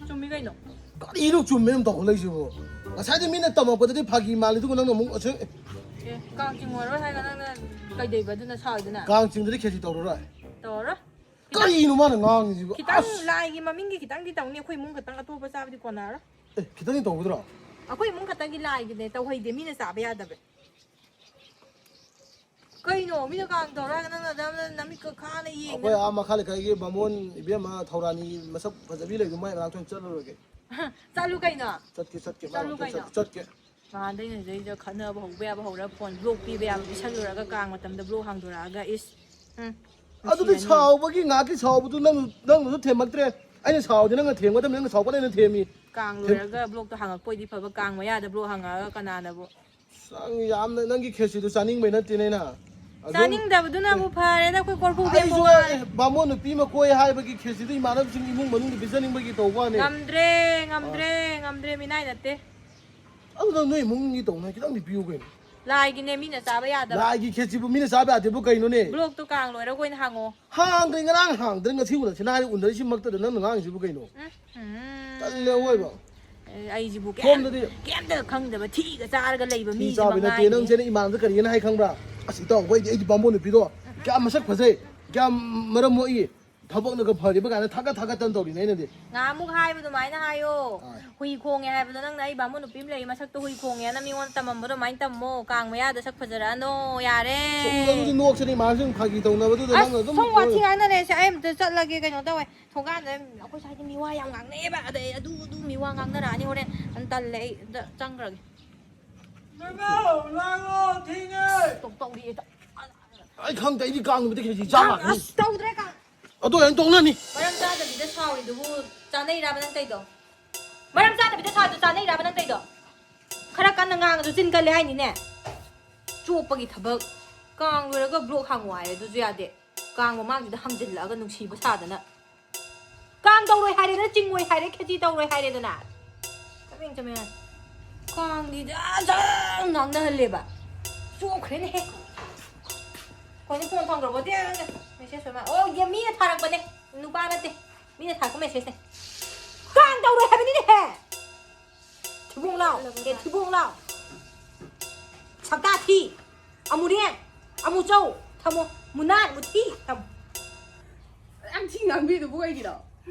ꯆꯨꯝꯃꯤ ꯀꯩꯅꯣ꯫ ꯀꯔꯤꯅꯣ ꯆꯨꯝꯃꯦ ꯑꯗꯨꯝ ꯇꯧꯈꯠꯂꯛꯏꯁꯤꯕꯣ? ꯉꯁꯥꯏꯗꯤ ꯃꯤꯅ ꯇꯝꯃꯛꯄꯗꯗꯤ ꯐꯥꯒꯤ ꯃꯥꯜꯂꯤ, ꯑꯗꯨꯒ ꯅꯪꯅ ꯑꯃꯨꯛ ꯑꯁꯦꯡ-, ꯑꯦ, ꯀꯥꯡ ꯆꯤꯡꯉꯔꯣꯏ ꯍꯥꯏꯔꯒ ꯅꯪꯅ ꯀꯩꯗꯧꯕ ꯑꯗꯨꯅ ꯁꯥꯎꯔꯤꯗꯨꯅ? ꯀꯥꯡ ꯆꯤꯡꯗꯗꯤ ꯈꯦꯆꯤ ꯇꯧꯔꯔꯣꯏ꯫ ꯇꯧꯔꯔꯣꯏ꯫ ꯈꯤꯇꯪ, ꯀꯔꯤꯅꯣ ꯃꯥꯅ ꯉꯥꯡꯉꯤꯁꯤꯕꯣ? ꯈꯤꯇꯪ ꯑꯁ! ꯂꯥꯏꯒꯤ ꯃꯃꯤꯡꯒꯤ ꯈꯤꯇꯪꯗꯤ ꯇꯧꯅꯤ, ꯑꯩꯈꯣꯏ ꯏꯃꯨꯡ ꯈꯛꯇꯪ, ꯑꯇꯣꯞꯄ ꯆꯥꯕꯗꯤ ꯀꯣꯟꯅꯔꯔꯣꯏ꯫ ꯑꯦ, ꯈꯤꯇꯪꯗꯤ ꯇꯧꯒꯗ꯭ꯔꯣ? ꯑꯩꯈꯣꯏ ꯏꯃꯨꯡ ꯈꯛꯇꯪꯒꯤ ꯂꯥꯏꯒꯤꯅꯦ, ꯇꯧꯍꯩꯗꯦ, ꯃꯤꯅ ꯆꯥꯕ ꯌꯥꯗꯕ꯫ ꯀꯩꯅꯣ? ꯃꯤꯅ ꯀꯥꯡ ꯇꯧꯔꯒ ꯅꯪꯅ ꯑꯗꯨꯝ ꯅꯃꯤꯠꯀ ꯈꯥꯅ ꯌꯦꯡꯉꯦ꯫ ꯑꯩꯈꯣꯏ ꯑꯥ ꯃꯈꯥ ꯂꯩꯀꯥꯏꯒꯤ ꯕꯥꯃꯣꯟ ꯏꯕꯦꯝꯃ ꯊꯧꯔꯥꯅꯤ ꯃꯁꯛ ꯐꯖꯕꯤ ꯂꯩꯗꯣ, ꯃꯥꯏ ꯃꯅꯥꯛꯇ ꯑꯣꯏꯅ ꯆꯠꯂꯨꯔꯒꯦ꯫ ꯆꯠꯂꯨ ꯀꯩꯅꯣ꯫ ꯆꯠꯀꯦ, ꯆꯠꯀꯦ, ꯆꯠꯂꯨ ꯃꯥꯏ ꯃꯅꯥꯛꯇ ꯀꯩꯅꯣ꯫ ꯆꯠꯀꯦ, ꯆꯠꯀꯦ꯫ ꯅꯍꯥꯟꯗꯩ ꯅꯁꯤꯗꯩꯗ ꯈꯠꯅꯕ ꯍꯧꯕ ꯌꯥꯕ ꯍꯧꯔ, ꯐꯣꯟ ꯕ꯭ꯂꯣꯛ ꯄꯤꯕ ꯌꯥꯕ ꯄꯤꯁꯜꯂꯨꯔꯒ, ꯀꯥꯡ ꯃꯇꯝꯗ ꯕ꯭ꯂꯣꯛ ꯍꯥꯡꯗꯣꯔꯛꯑꯒ, ꯏꯁ꯫ ꯎꯝ, ꯑꯗꯨꯗꯤ ꯅꯨꯡꯁꯤꯔꯅꯤ꯫ ꯁꯥꯎꯕꯒꯤ ꯉꯥꯏꯍꯥꯛꯀꯤ ꯁꯥꯎꯕꯗꯨ ꯅꯪ, ꯅꯪꯅꯁꯨ ꯊꯦꯝꯃꯛꯇ꯭ꯔꯦ꯫ ꯑꯩꯅ ꯁꯥꯎꯔꯗꯤ ꯅꯪꯅ ꯊꯦꯝꯒꯗꯕꯅꯤ, ꯅꯪꯅ ꯁꯥꯎꯕꯅ ꯑꯩꯅ ꯊꯦꯝꯃꯤ꯫ ꯀꯥꯡ ꯊꯦꯝ- ꯂꯣꯏꯔꯒ ꯕ꯭ꯂꯣꯛꯇꯣ ꯍꯥꯡꯉꯛꯄ ꯑꯣꯏꯗꯤ ꯐꯕ, ꯀꯥꯡ ꯃꯌꯥꯗ ꯕ꯭ꯂꯣꯛ ꯍꯥꯡꯉꯛꯑꯒ ꯀꯅꯥꯅꯕꯨ? ꯅꯪ ꯌꯥꯝꯅ, ꯅꯪꯒꯤ ꯈꯦꯆꯤꯗꯨ ꯆꯥꯅꯤꯡꯕꯩ ꯅꯠꯇꯦꯅꯦ ꯑꯩꯅ꯫ ꯑꯗꯨꯝ ꯆꯥꯅꯤꯡꯗꯕꯗꯨꯅꯕꯨ ꯐꯔꯦꯗ, ꯑꯩꯈꯣꯏ ꯀꯣꯔꯐꯨ ꯐꯦꯡꯕ ꯑꯩꯁꯨ, ꯋꯥꯔꯦ꯫ ꯑꯦ, ꯕꯥꯃꯣꯟ ꯅꯨꯄꯤ ꯑꯃ ꯀꯣꯏ ꯍꯥꯏꯕꯒꯤ ꯈꯦꯆꯤꯗꯨ ꯏꯃꯥꯟꯅꯕꯁꯤꯡ ꯏꯃꯨꯡ ꯃꯅꯨꯡꯗ ꯄꯤꯖꯅꯤꯡꯕꯒꯤ ꯇꯧꯕ ꯋꯥꯅꯤ꯫ ꯉꯝꯗ꯭ꯔꯦ, ꯉꯝꯗ꯭ꯔꯦ, ꯑꯥ꯫ ꯉꯝꯗ꯭ꯔꯦ, ꯃꯤꯅꯥꯏ ꯅꯠꯇꯦ꯫ ꯑꯗꯨ ꯅꯪ ꯅꯣꯏ ꯏꯃꯨꯡꯒꯤ ꯇꯧꯅ ꯈꯤꯇꯪꯗꯤ ꯄꯤꯌꯨ ꯀꯩꯅꯣ꯫ ꯂꯥꯏꯒꯤꯅꯦ, ꯃꯤꯅ ꯆꯥꯕ ꯌꯥꯗꯕ꯫ ꯂꯥꯏꯒꯤ ꯈꯦꯆꯤꯕꯨ ꯃꯤꯅ ꯆꯥꯕ ꯌꯥꯗꯦꯕꯨ ꯀꯩꯅꯣꯅꯦ? ꯕ꯭ꯂꯣꯛꯇꯣ ꯀꯥꯡ ꯂꯣꯏꯔꯒ ꯑꯣꯏꯅ ꯍꯥꯡꯉꯣ꯫ ꯍꯥꯡꯗ꯭ꯔꯦ, ꯉꯔꯥꯡ ꯍꯥꯡꯗ꯭ꯔꯦ, ꯉꯁꯤ ꯎꯅꯁꯤ ꯍꯥꯏꯔꯦ, ꯎꯅꯔꯤꯁꯤꯃꯛꯇꯗ ꯅꯪꯅ ꯉꯥꯡꯉꯤꯁꯤꯕꯨ ꯀꯩꯅꯣ? ꯎꯝ, ꯎꯝ꯫ ꯇꯜꯂꯦ ꯑꯑꯣꯏꯕ꯫ ꯑꯦ, ꯑꯩꯁꯤꯕꯨ ꯀꯩꯝ, ꯁꯣꯝꯗꯗꯤ ꯀꯩꯝꯇ ꯈꯪꯗꯕ ꯊꯤꯒ ꯆꯥꯔꯒ ꯂꯩꯕ ꯊꯤ ꯃꯤꯁꯤꯃ ꯆꯥꯕꯩ ꯅꯠꯇꯦ, ꯉꯥꯏꯔꯤꯅꯦ꯫ ꯅꯪꯁꯦ ꯅꯪ ꯏꯃꯥꯟꯅꯕꯗ ꯀꯔꯤꯅ ꯍꯥꯏ ꯈꯪꯕ꯭ꯔꯥ? "ꯑꯁ, ꯏꯇꯥꯎ, ꯑꯩꯗꯤ, ꯑꯩꯗꯤ ꯕꯥꯃꯣꯟ ꯅꯨꯄꯤꯗꯣ ꯀꯌꯥꯝ ꯃꯁꯛ ꯐꯖꯩ, ꯀꯌꯥꯝ ꯃꯔꯝ ꯃꯣꯛꯏ, ꯊꯕꯛꯅꯒ ꯐꯔꯤꯕ" ꯀꯥꯏꯅ ꯊꯥꯒꯠ ꯊꯥꯒꯠꯇꯅ ꯇꯧꯔꯤꯅꯦ ꯑꯩꯅꯗꯤ꯫ ꯉꯍꯥꯟꯃꯨꯛ ꯍꯥꯏꯕ ꯑꯗꯨꯃꯥꯏꯅ ꯍꯥꯏꯌꯣ꯫ ꯍꯣꯏ꯫ ꯍꯨꯏ ꯈꯣꯡꯉꯦ ꯍꯥꯏꯕꯗꯣ ꯅꯪꯅ ꯑꯩ ꯕꯥꯃꯣꯟ ꯅꯨꯄꯤ ꯑꯃ ꯂꯩ, ꯃꯁꯛꯇꯣ ꯍꯨꯏ ꯈꯣꯡꯉꯦꯅ ꯃꯤꯉꯣꯟꯗ ꯇꯝꯃꯝꯕꯗꯣ ꯑꯗꯨꯃꯥꯏꯅ ꯇꯝꯃꯣ꯫ ꯀꯥꯡ ꯃꯌꯥꯗ ꯁꯛ ꯐꯖꯔꯛꯑꯅꯣ, ꯌꯥꯔꯦ꯫ ꯁꯣꯝꯗ ꯑꯗꯨꯗꯤ ꯅꯣꯛꯁꯤꯅꯦ, ꯏꯃꯥꯟꯅꯕꯁꯤꯡ ꯐꯥꯒꯤ ꯇꯧꯅꯕꯗꯨꯗ ꯑꯁ, ꯅꯪꯅ ꯑꯗꯨꯝ ꯁꯣꯝ ꯋꯥꯊꯤ ꯅꯣꯛꯑꯦ꯫ ꯉꯥꯡꯅꯔꯦꯁꯦ, ꯑꯩ ꯑꯝꯇ ꯆꯠꯂꯒꯦ, ꯀꯩꯅꯣ ꯇꯧꯋꯦ꯫ ꯊꯣꯡꯒꯥꯟꯗ ꯑꯩꯈꯣꯏ ꯁ꯭ꯋꯥꯏꯗ ꯃꯤꯋꯥ ꯌꯥꯝ ꯉꯥꯡꯅꯩꯌꯦꯕ, ꯑꯗꯩ ꯑꯗꯨ, ꯑꯗꯨ ꯃꯤꯋꯥ ꯉꯥꯡꯅꯔꯛꯑꯅꯤ ꯍꯣꯔꯦꯟ꯫ ꯑꯗꯨ ꯇꯜꯂꯦ, ꯑꯩ ꯑꯝꯇ ꯆꯪꯈ꯭ꯔꯒꯦ꯫ ꯅꯣꯏꯕꯧ, ꯂꯥꯡꯉꯣ, ꯊꯦꯡꯉꯦ꯫ ꯇꯧ-, ꯇꯧꯔꯤꯌꯦ꯫ ꯑꯩ ꯈꯪꯗꯦ, ꯑꯩꯗꯤ ꯀꯥꯡ ꯅꯨꯃꯤꯠꯇ ꯈꯦꯆꯤ ꯆꯥ ꯀꯥꯡ-, ꯂꯥꯛꯀꯅꯤ꯫ ꯑꯁ, ꯇꯧꯗ꯭ꯔꯦ ꯀꯥꯡ꯫ ꯑꯗꯨ ꯑꯣꯏꯅ ꯇꯧꯅꯅꯤ꯫ ꯃꯔꯝ ꯆꯥꯗꯕꯤꯗ ꯁꯥꯎꯔꯤꯗꯨꯕꯨ ꯆꯥꯅꯩꯔꯥꯕ ꯅꯪ ꯇꯧꯗꯣ? ꯃꯔꯝ ꯆꯥꯗꯕꯤꯗ ꯁꯥꯎꯔꯤꯗꯨ ꯆꯥꯅꯩꯔꯥꯕ ꯅꯪ ꯇꯧꯗꯣ? ꯈꯔ ꯀꯟꯅ ꯉꯥꯡꯉꯁꯨ ꯆꯤꯟ ꯀꯜꯂꯦ ꯍꯥꯏꯅꯤꯅꯦ꯫ ꯆꯣꯞꯄꯒꯤ ꯊꯕꯛ꯫ ꯀꯥꯡ ꯂꯣꯏꯔꯒ ꯕ꯭ꯂꯣꯛ ꯍꯥꯡꯉꯨ ꯍꯥꯏꯔꯦ, ꯑꯗꯨꯁꯨ ꯌꯥꯗꯦ꯫ ꯀꯥꯡ ꯃꯃꯥꯡꯁꯤꯗ ꯍꯥꯡꯖꯤꯜꯂꯛꯑꯒ ꯅꯨꯡꯁꯤꯕ ꯁꯥꯗꯅ꯫ ꯀꯥꯡ ꯇꯧꯔꯣꯏ ꯍꯥꯏꯔꯦꯗꯅ, ꯆꯤꯡꯉꯣꯏ ꯍꯥꯏꯔꯦ, ꯈꯦꯆꯤ ꯇꯧꯔꯣꯏ ꯍꯥꯏꯔꯦꯗꯅ꯫ ꯆꯕꯦꯡ ꯆꯕꯦꯡ꯫ ꯀꯥꯡꯗꯤ ꯖꯥꯠ ꯖꯥꯠ ꯉꯥꯡꯅꯍꯜꯂꯦꯕ꯫ ꯆꯣꯛꯈ꯭ꯔꯦꯅꯦꯍꯦ꯫ ꯀꯩꯅꯣ ꯐꯣꯟ ꯊꯝꯈ꯭ꯔꯕꯣ? ꯇꯦ, ꯃꯦꯁꯦꯖ ꯑꯣꯏ ꯃꯥ-, ꯑꯣ, ꯌꯦ-, ꯃꯤꯅ ꯊꯥꯔꯛꯄꯅꯦ꯫ ꯅꯨꯄꯥ ꯅꯠꯇꯦ꯫ ꯃꯤꯅ ꯊꯥꯔꯛꯄ ꯃꯦꯁꯦꯖꯅꯦ꯫ ꯀꯥꯡ ꯇꯧꯔꯣꯏ ꯍꯥꯏꯕꯅꯤꯅꯦꯍꯦ꯫ ꯊꯤꯕꯣꯡ ꯂꯥꯎ꯫ ꯑꯦ, ꯊꯤꯕꯣꯡ ꯂꯥꯎ꯫ ꯁꯛꯇꯥ ꯊꯤ꯫ ꯑꯃꯨꯔꯦꯟ꯫ ꯑꯃꯨꯆꯧ꯫ ꯊꯝꯃꯣ꯫ ꯃꯨꯅꯥꯟ, ꯃꯨꯊꯤ꯫ ꯊꯝꯃꯣ꯫ ꯌꯥꯝ ꯊꯤ ꯉꯥꯡꯕꯤꯗꯨꯕꯨ ꯀꯩꯒꯤꯅꯣ?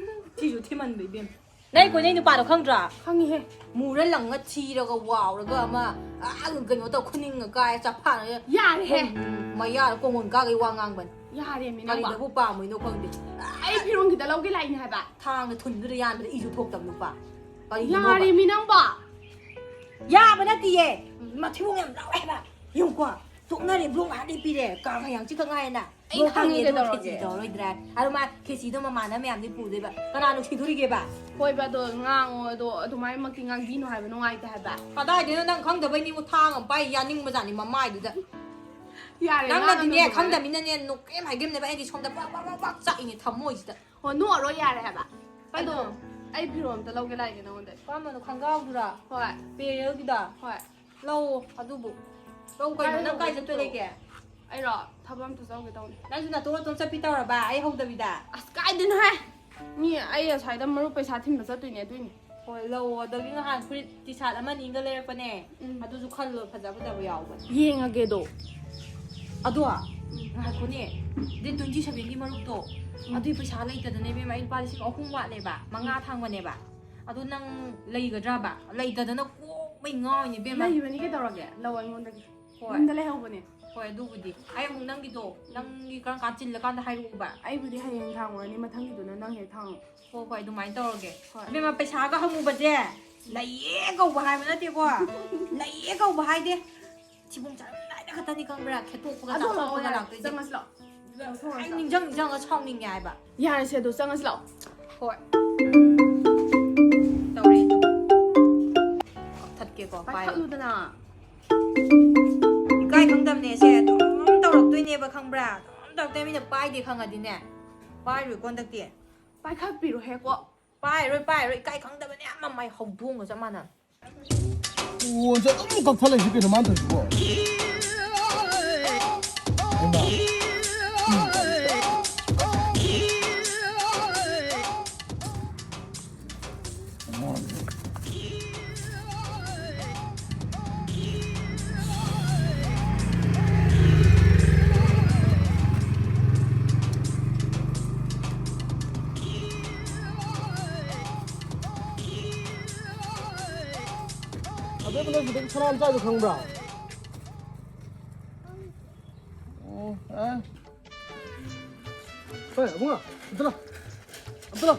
ꯊꯤꯁꯨ ꯊꯤꯃꯟꯕ ꯏꯕꯦꯝꯃ꯫ ꯅꯪ ꯀꯣꯏꯅꯩ ꯅꯨꯄꯥꯗꯣ ꯈꯪꯗ꯭ꯔꯣ? ꯈꯪꯉꯤꯍꯦ꯫ ꯃꯨꯔ ꯂꯪꯉ ꯊꯤꯔꯒ ꯋꯥꯎꯔꯒ ꯑꯃ, ꯑꯥ, ꯀꯩꯅꯣ ꯇꯧ, ꯈꯨꯅꯤꯡꯒ ꯀꯥꯏ ꯆꯐꯥꯅ ꯌꯥꯔꯦꯍꯦ꯫ ꯃꯌꯥꯗ ꯀꯣꯡꯒꯣꯟ ꯀꯥꯒꯩ ꯋꯥ ꯉꯥꯡꯕꯅꯤ꯫ ꯌꯥꯔꯦꯃꯤ ꯅꯪꯕꯣ꯫ ꯀꯔꯤꯗꯕꯨ ꯄꯥꯝꯃꯣꯏꯅꯣ ꯈꯪꯗꯦ꯫ ꯑꯩ ꯐꯤꯔꯣꯟ ꯈꯤꯇ ꯂꯧꯒꯦ ꯂꯥꯛꯏꯅꯦ ꯍꯥꯏꯕ꯫ ꯊꯥꯡꯅ ꯊꯨꯟꯗꯨꯗ ꯌꯥꯟꯕꯗ ꯏꯁꯨ ꯊꯣꯛꯇꯕ ꯅꯨꯄꯥ꯫ ꯀꯔꯤꯒꯤꯅꯣꯕ? ꯌꯥꯔꯦꯃꯤ ꯅꯪꯕꯣ꯫ ꯌꯥꯕ ꯅꯠꯇꯤꯌꯦ꯫ ꯃꯊꯤꯕꯣꯡ ꯌꯥꯝ ꯂꯥꯎꯋꯦ ꯍꯥꯏꯕ꯫ ꯌꯦꯡꯉꯨꯀꯣ꯫ ꯇꯣꯛꯅꯔꯦ, ꯕ꯭ꯂꯣꯛ ꯉꯥꯏꯍꯥꯛ ꯂꯦꯞꯄꯤꯔꯦ꯫ ꯀꯥꯡ ꯍꯌꯥꯡ ꯆꯤꯛꯈꯛ ꯉꯥꯏꯔꯦꯅ꯫ ꯑꯩ ꯕ꯭ꯂꯣꯛ ꯈꯪꯉꯦ ꯊꯝꯃꯦ ꯑꯗꯨꯒ ꯀꯩꯗꯧꯔꯒꯦ? ꯈꯦꯆꯤ ꯇꯧꯔꯔꯣꯏꯗ꯭ꯔꯥ? ꯑꯗꯣ ꯃꯥ ꯈꯦꯆꯤꯗꯣ ꯃꯃꯥꯟꯅꯕ ꯃꯌꯥꯝꯗꯤ ꯄꯨꯗꯣꯏꯕ꯫ ꯀꯅꯥ ꯅꯨꯡꯁꯤꯗꯣꯔꯤꯒꯦꯕ? ꯍꯣꯏꯕ, ꯑꯗꯣ ꯉꯥꯡꯉꯣ, ꯑꯗꯣ ꯑꯗꯨꯃꯥꯏꯅꯃꯛꯇꯤ ꯉꯥꯡꯕꯤꯅꯣ ꯍꯥꯏꯕ, ꯅꯨꯡꯉꯥꯏꯇꯦ ꯍꯥꯏꯕ꯫ ꯀꯗꯥꯏꯗꯩꯅꯣ, ꯅꯪ ꯈꯪꯗꯕꯩꯅꯤꯕꯨ ꯊꯥꯡ ꯑꯃ ꯄꯥꯏ ꯌꯥꯅꯤꯡꯕꯖꯥꯠꯅꯤ ꯃꯃꯥꯏꯗꯨꯗ꯫ ꯌꯥꯔꯦ, ꯅꯪꯅꯗꯤꯅꯦ, ꯉꯥꯡꯉꯅꯨ ꯑꯗꯨꯃꯥꯏꯅ꯫ ꯈꯪꯗꯕꯅꯤꯅꯅꯦ, ꯅꯣꯛ ꯀꯩꯝ ꯍꯥꯏꯒꯦꯝꯅꯦꯕ, ꯑꯩꯗꯤ ꯁꯣꯝꯗ ꯕ꯭ꯔꯛ ꯕ꯭ꯔꯛ ꯕ꯭ꯔꯛ ꯕ꯭ꯔꯛ ꯆꯥꯛꯏꯅꯦ ꯊꯃꯣꯏꯁꯤꯗ꯫ ꯍꯣ, ꯅꯣꯛꯑꯔꯣꯏ ꯌꯥꯔꯦ ꯍꯥꯏꯕ꯫ ꯑꯗꯣ ꯑꯩ ꯐꯤꯔꯣꯜ ꯑꯝꯇ ꯂꯧꯒꯦ ꯂꯥꯛꯏꯒꯦ ꯅꯉꯣꯟꯗ꯫ ꯀꯔꯝꯕꯅꯣ, ꯈꯪꯒꯥꯎꯗꯨꯔꯥ? ꯍꯣꯏ꯫ ꯄꯦꯔꯦꯜꯒꯤꯗꯣ? ꯍꯣꯏ꯫ ꯂꯧꯑꯣ ꯑꯗꯨꯕꯨ꯫ ꯂꯧ ꯀꯩꯅꯣ, ꯀꯥꯏꯗ ꯅꯪ ꯀꯥꯏ ꯂꯧꯒꯦ ꯆꯠꯇꯣꯏ ꯄꯤꯔꯛꯑꯣ? ꯂꯩꯒꯦ? ꯑꯩꯔꯣ? ꯊꯕꯛ ꯑꯝꯇ ꯆꯧꯒꯦ ꯇꯧꯅꯤ꯫ ꯅꯪꯁꯨ ꯅꯇꯣꯝ ꯅꯇꯣꯝ ꯆꯠꯄꯤ ꯇꯧꯔꯕ ꯑꯩ ꯍꯧꯗꯕꯤꯗ? ꯑꯁ, ꯀꯥꯏꯗꯩꯅꯣꯍꯦ? ꯃꯤ ꯑꯩ ꯑꯁ꯭ꯋꯥꯏꯗ ꯃꯔꯨꯞ ꯄꯩꯁꯥ ꯊꯤꯟꯕ ꯆꯠꯇꯣꯏꯅꯦ, ꯑꯗꯨꯏꯅꯦ꯫ ꯍꯣꯏ, ꯂꯧꯑꯣ꯫ ꯑꯗꯒꯤ ꯅꯍꯥꯟ ꯐꯨꯔꯤꯠ ꯇꯤ ꯁꯥꯔꯠ ꯑꯃ ꯑꯅꯤꯒ ꯂꯩꯔꯛꯄꯅꯦ꯫ ꯎꯝ꯫ ꯑꯗꯨꯁꯨ ꯈꯜꯂꯣ, ꯐꯖ ꯐꯖꯕ ꯌꯥꯎꯕꯅꯦ꯫ ꯌꯦꯡꯉꯒꯦꯗꯣ꯫ ꯑꯗꯣ, ꯎꯝ꯫ ꯉꯥꯏꯈꯣꯅꯦ, date twenty seven ꯒꯤ ꯃꯔꯨꯞꯇꯣ, ꯎꯝ꯫ ꯑꯗꯨꯏ ꯄꯩꯁꯥ ꯂꯩꯇꯗꯅ ꯏꯕꯦꯝꯃ, ꯑꯩ ꯂꯨꯄꯥ ꯂꯤꯁꯤꯡ ꯑꯍꯨꯝ ꯋꯥꯠꯂꯦꯕ, ꯃꯉꯥ ꯎꯝ꯫ ꯊꯥꯡꯕꯅꯦꯕ꯫ ꯑꯗꯣ ꯅꯪ ꯂꯩꯒꯗ꯭ꯔꯕ? ꯂꯩꯇꯗꯅ ꯀꯣꯛꯃꯩ ꯉꯥꯎꯔꯤꯅꯦ ꯏꯕꯦꯝꯃ꯫ ꯂꯩꯕꯅꯤ ꯀꯩꯗꯧꯔꯒꯦ? ꯂꯧ ꯑꯩꯉꯣꯟꯗꯒꯤ꯫ ꯍꯣꯏ꯫ ꯌꯨꯝꯗ ꯂꯩꯍꯧꯕꯅꯦ꯫ ꯍꯣꯏ, ꯑꯗꯨꯕꯨꯗꯤ꯫ ꯑꯩ ꯑꯃꯨꯛ ꯅꯪꯒꯤꯗꯣ, ꯅꯪꯒꯤ ꯀꯔꯝ ꯀꯥꯟ ꯆꯤꯜꯂꯀꯥꯟꯗ ꯍꯥꯏꯔꯛꯎꯕ꯫ ꯑꯩꯕꯨꯗꯤ ꯍꯌꯦꯡ ꯊꯥꯡꯉꯨꯔꯅꯤ, ꯃꯊꯪꯒꯤꯗꯨꯅ ꯅꯪ ꯍꯦꯛ ꯊꯥꯡꯉꯨ꯫ ꯍꯣꯏ, ꯍꯣꯏ, ꯑꯗꯨꯃꯥꯏꯅ ꯇꯧꯔꯒꯦ꯫ ꯍꯣꯏ꯫ ꯏꯕꯦꯝꯃ, ꯄꯩꯁꯥꯒ ꯍꯪꯉꯨꯕꯁꯦ ꯂꯩꯌꯦ ꯀꯧꯕ ꯍꯥꯏꯕ ꯅꯠꯇꯦꯀꯣ꯫ ꯂꯩꯌꯦ ꯀꯧꯕ ꯍꯥꯏꯗꯦ꯫ ꯊꯤꯕꯣꯡ ꯆꯥꯔꯝꯗꯥꯏꯗ ꯈꯛꯇꯅꯤ ꯈꯪꯕ꯭ꯔꯥ? ꯈꯦꯠꯇꯣꯛꯄꯒ ꯑꯗꯣ ꯂꯥꯛꯑꯣ ꯆꯥꯊꯣꯛꯄꯒ ꯌꯥꯔꯦ, ꯂꯥꯛꯇꯣꯏꯁꯦ꯫ ꯆꯪꯉꯁꯤ ꯂꯥꯛꯑꯣ꯫ ꯑꯩ ꯅꯤꯡꯁꯤꯡ ꯅꯤꯡꯁꯤꯡꯉꯒ ꯁꯥꯎꯅꯤꯡꯉꯦ ꯍꯥꯏꯕ꯫ ꯌꯥꯔꯦꯁꯦ, ꯑꯗꯣ ꯆꯪꯉꯁꯤ ꯂꯥꯛꯑꯣ꯫ ꯍꯣꯏ꯫ ꯇꯧꯔꯦ ꯑꯗꯣ꯫ ꯀꯛꯊꯠꯀꯦꯀꯣ, ꯄꯥꯏꯌꯣ꯫ ꯄꯥꯏꯈꯠꯂꯨꯗꯅ꯫ ꯏꯀꯥꯏ ꯈꯪꯗꯕꯅꯦ ꯁꯦ, ꯑꯗꯨꯝ ꯇꯧꯔꯛꯇꯣꯏꯅꯦꯕ, ꯈꯪꯕ꯭ꯔꯥ? ꯑꯗꯨꯝ ꯇꯧꯔꯛꯇꯣꯏꯅꯦ, ꯃꯤꯅ ꯄꯥꯏꯗꯦ ꯈꯪꯉꯗꯤꯅꯦ꯫ ꯄꯥꯏꯔꯣꯏꯀꯣ ꯍꯟꯗꯛꯇꯤ꯫ ꯄꯥꯏꯈꯠꯄꯤꯔꯣꯍꯦꯀꯣ꯫ ꯄꯥꯏꯔꯣꯏ, ꯄꯥꯏꯔꯣꯏ, ꯏꯀꯥꯏ ꯈꯪꯗꯕꯅꯦ, ꯃꯃꯥꯏ ꯍꯧꯗꯣꯡꯒ ꯆꯞ ꯃꯥꯟꯅ꯫ ꯐꯣꯟꯁꯦ ꯑꯗꯨꯝ ꯀꯛꯊꯠꯂꯛꯏꯁꯤ ꯀꯩꯅꯣ ꯃꯥꯅ ꯇꯧꯔꯤꯁꯤꯕꯣ? ꯍꯩꯃꯥ꯫ ꯑꯕꯦꯝꯃ, ꯅꯣꯏ ꯁꯤꯗꯒꯤ ꯁꯅꯥ ꯃꯆꯥꯗꯣ ꯈꯪꯕ꯭ꯔꯥ? ꯑꯣ, ꯑꯦ꯫ ꯍꯣꯏ, ꯑꯕꯨꯡꯉꯣ, ꯑꯝꯇ ꯂꯥꯎ꯫ ꯑꯝꯇ ꯂꯥꯎ꯫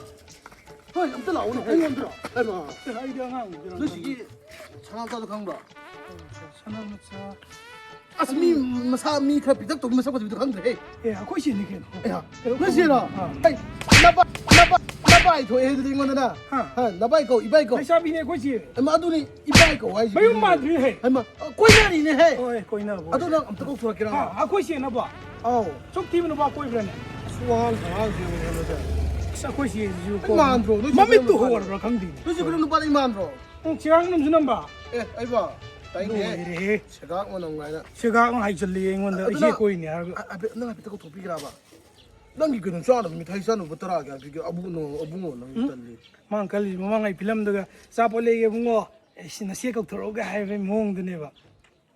ꯍꯣꯏ, ꯑꯝꯇ ꯂꯥꯛꯑꯣꯅꯦ, ꯑꯩꯉꯣꯟꯗꯔꯣ? ꯍꯩꯃꯥ꯫ ꯑꯦ, ꯑꯩꯗꯤ ꯑꯉꯥꯡꯅꯤꯗꯅ꯫ ꯅꯣꯏ ꯁꯤꯒꯤ ꯁꯅꯥ ꯃꯆꯥꯗꯣ ꯈꯪꯕ꯭ꯔꯣ? ꯁꯅꯥ ꯃꯆꯥ꯫ ꯑꯁ, ꯃꯤ ꯃꯁꯥ, ꯃꯤ ꯈꯔ ꯄꯤꯛꯇꯛ ꯇꯧꯕ, ꯃꯁꯛ ꯐꯖꯕꯤꯗꯣ ꯈꯪꯗ꯭ꯔꯦ꯫ ꯑꯦ, ꯑꯩꯈꯣꯏ ꯆꯦꯅꯤ ꯀꯩꯅꯣ꯫ ꯑꯦ, ꯅꯣꯏ ꯆꯦꯔꯣ? ꯑꯥ꯫ ꯑꯩ, ꯅꯕꯥꯏ, ꯅꯕꯥꯏ, ꯅꯕꯥꯏ ꯊꯣꯛꯑꯦ ꯑꯗꯨꯗꯤ ꯑꯩꯉꯣꯟꯗꯅ꯫ ꯍꯥ? ꯍꯥ, ꯅꯕꯥꯏ ꯀꯧ, ꯏꯕꯥꯏ ꯀꯧ꯫ ꯂꯩꯁꯥꯕꯤꯅꯦ ꯑꯩꯈꯣꯏ ꯆꯦ꯫ ꯑꯃ ꯑꯗꯨꯅꯤ, ꯏꯕꯥꯏ ꯀꯧ ꯍꯥꯏꯁꯤ ꯃꯌꯨꯝ ꯀꯩꯅꯣ? ꯄꯥꯟꯗ꯭ꯔꯤ ꯍꯦ꯫ ꯍꯩꯃꯥ, ꯑ, ꯀꯣꯏꯅꯔꯤꯅꯦ ꯍꯦ꯫ ꯍꯣꯏ, ꯀꯣꯏꯅꯕ ꯑꯗꯣ ꯑꯣꯏꯔꯦ꯫ ꯅꯪ ꯑꯝꯇ ꯀꯧꯊꯣꯔꯛꯀꯦꯔꯥ? ꯍꯥ, ꯑꯩꯈꯣꯏ ꯆꯦꯅꯕ? ꯑꯧ꯫ ꯁꯨꯛ ꯊꯤꯕ ꯅꯨꯄꯥ ꯀꯣꯏꯕ꯭ꯔꯥꯅꯦ? ꯑꯁ, ꯋꯥ ꯉꯥꯡ ꯁꯉꯥꯡꯁꯦ ꯌꯦꯡꯉꯨꯅꯦ ꯃꯁꯦ꯫ ꯑꯁ, ꯑꯩꯈꯣꯏ ꯆꯦꯁꯤꯁꯨ ꯑꯩ ꯀꯣ, ꯃꯥꯟꯗ꯭ꯔꯣ? ꯅꯣꯏ ꯆꯦ ꯃꯃꯤꯠꯇꯨ ꯀꯣꯏꯔꯝꯗꯣꯏ ꯃꯥꯟꯗ꯭ꯔꯣ? ꯍꯣꯔꯕ꯭ꯔꯥ ꯈꯪꯗꯦꯅꯦ꯫ ꯅꯣꯏ ꯆꯦ ꯀꯣꯏꯔꯝꯗꯣꯏ ꯅꯨꯄꯥꯗꯣ ꯑꯩ ꯃꯥꯟꯗ꯭ꯔꯣ? ꯑꯦ, ꯑꯩꯕꯣ? ꯇꯥꯏꯅꯦ꯫ ꯂꯣꯏꯔꯦꯍꯦ꯫ ꯁꯦꯒꯥꯛ ꯃꯅꯝ ꯀꯥꯏꯅ꯫ ꯁꯦꯒꯥꯛ ꯑꯃ ꯍꯥꯏꯖꯜꯂꯤ ꯑꯩꯉꯣꯟꯗ, ꯑꯗꯨꯅ ꯏꯆꯦ ꯀꯣꯏꯅꯦ ꯍꯥꯏꯔꯒ꯫ ꯑ-, ꯑꯕꯦ, ꯅꯪ ꯍꯥꯏꯐꯦꯠꯇ ꯀꯧꯊꯣꯛꯄꯤꯒꯦꯔꯕ? ꯅꯪꯒꯤ ꯀꯩꯅꯣ ꯆꯥꯅꯕ ꯃꯤꯊꯥꯏ ꯆꯥꯅꯕ ꯇꯔꯥ ꯀꯌꯥ ꯄꯤꯒꯦ? ꯑꯕꯨꯡꯅꯣ, ꯑꯕꯨꯡꯉꯣ, ꯅꯪ ꯎꯝ? ꯇꯜꯂꯤ꯫ ꯃꯥꯅ ꯈꯜꯂꯤꯁꯤ ꯃꯃꯥꯡꯉꯩ ꯐꯤꯂꯝꯗꯒ ꯑꯆꯥꯄꯣꯠ ꯂꯩꯒꯦ ꯏꯕꯨꯡꯉꯣ, ꯑꯦ, ꯁꯤ ꯅꯆꯦ ꯀꯧꯊꯣꯔꯛꯎꯒ ꯍꯥꯏꯕꯒꯤ ꯃꯑꯣꯡꯗꯨꯅꯦꯕ꯫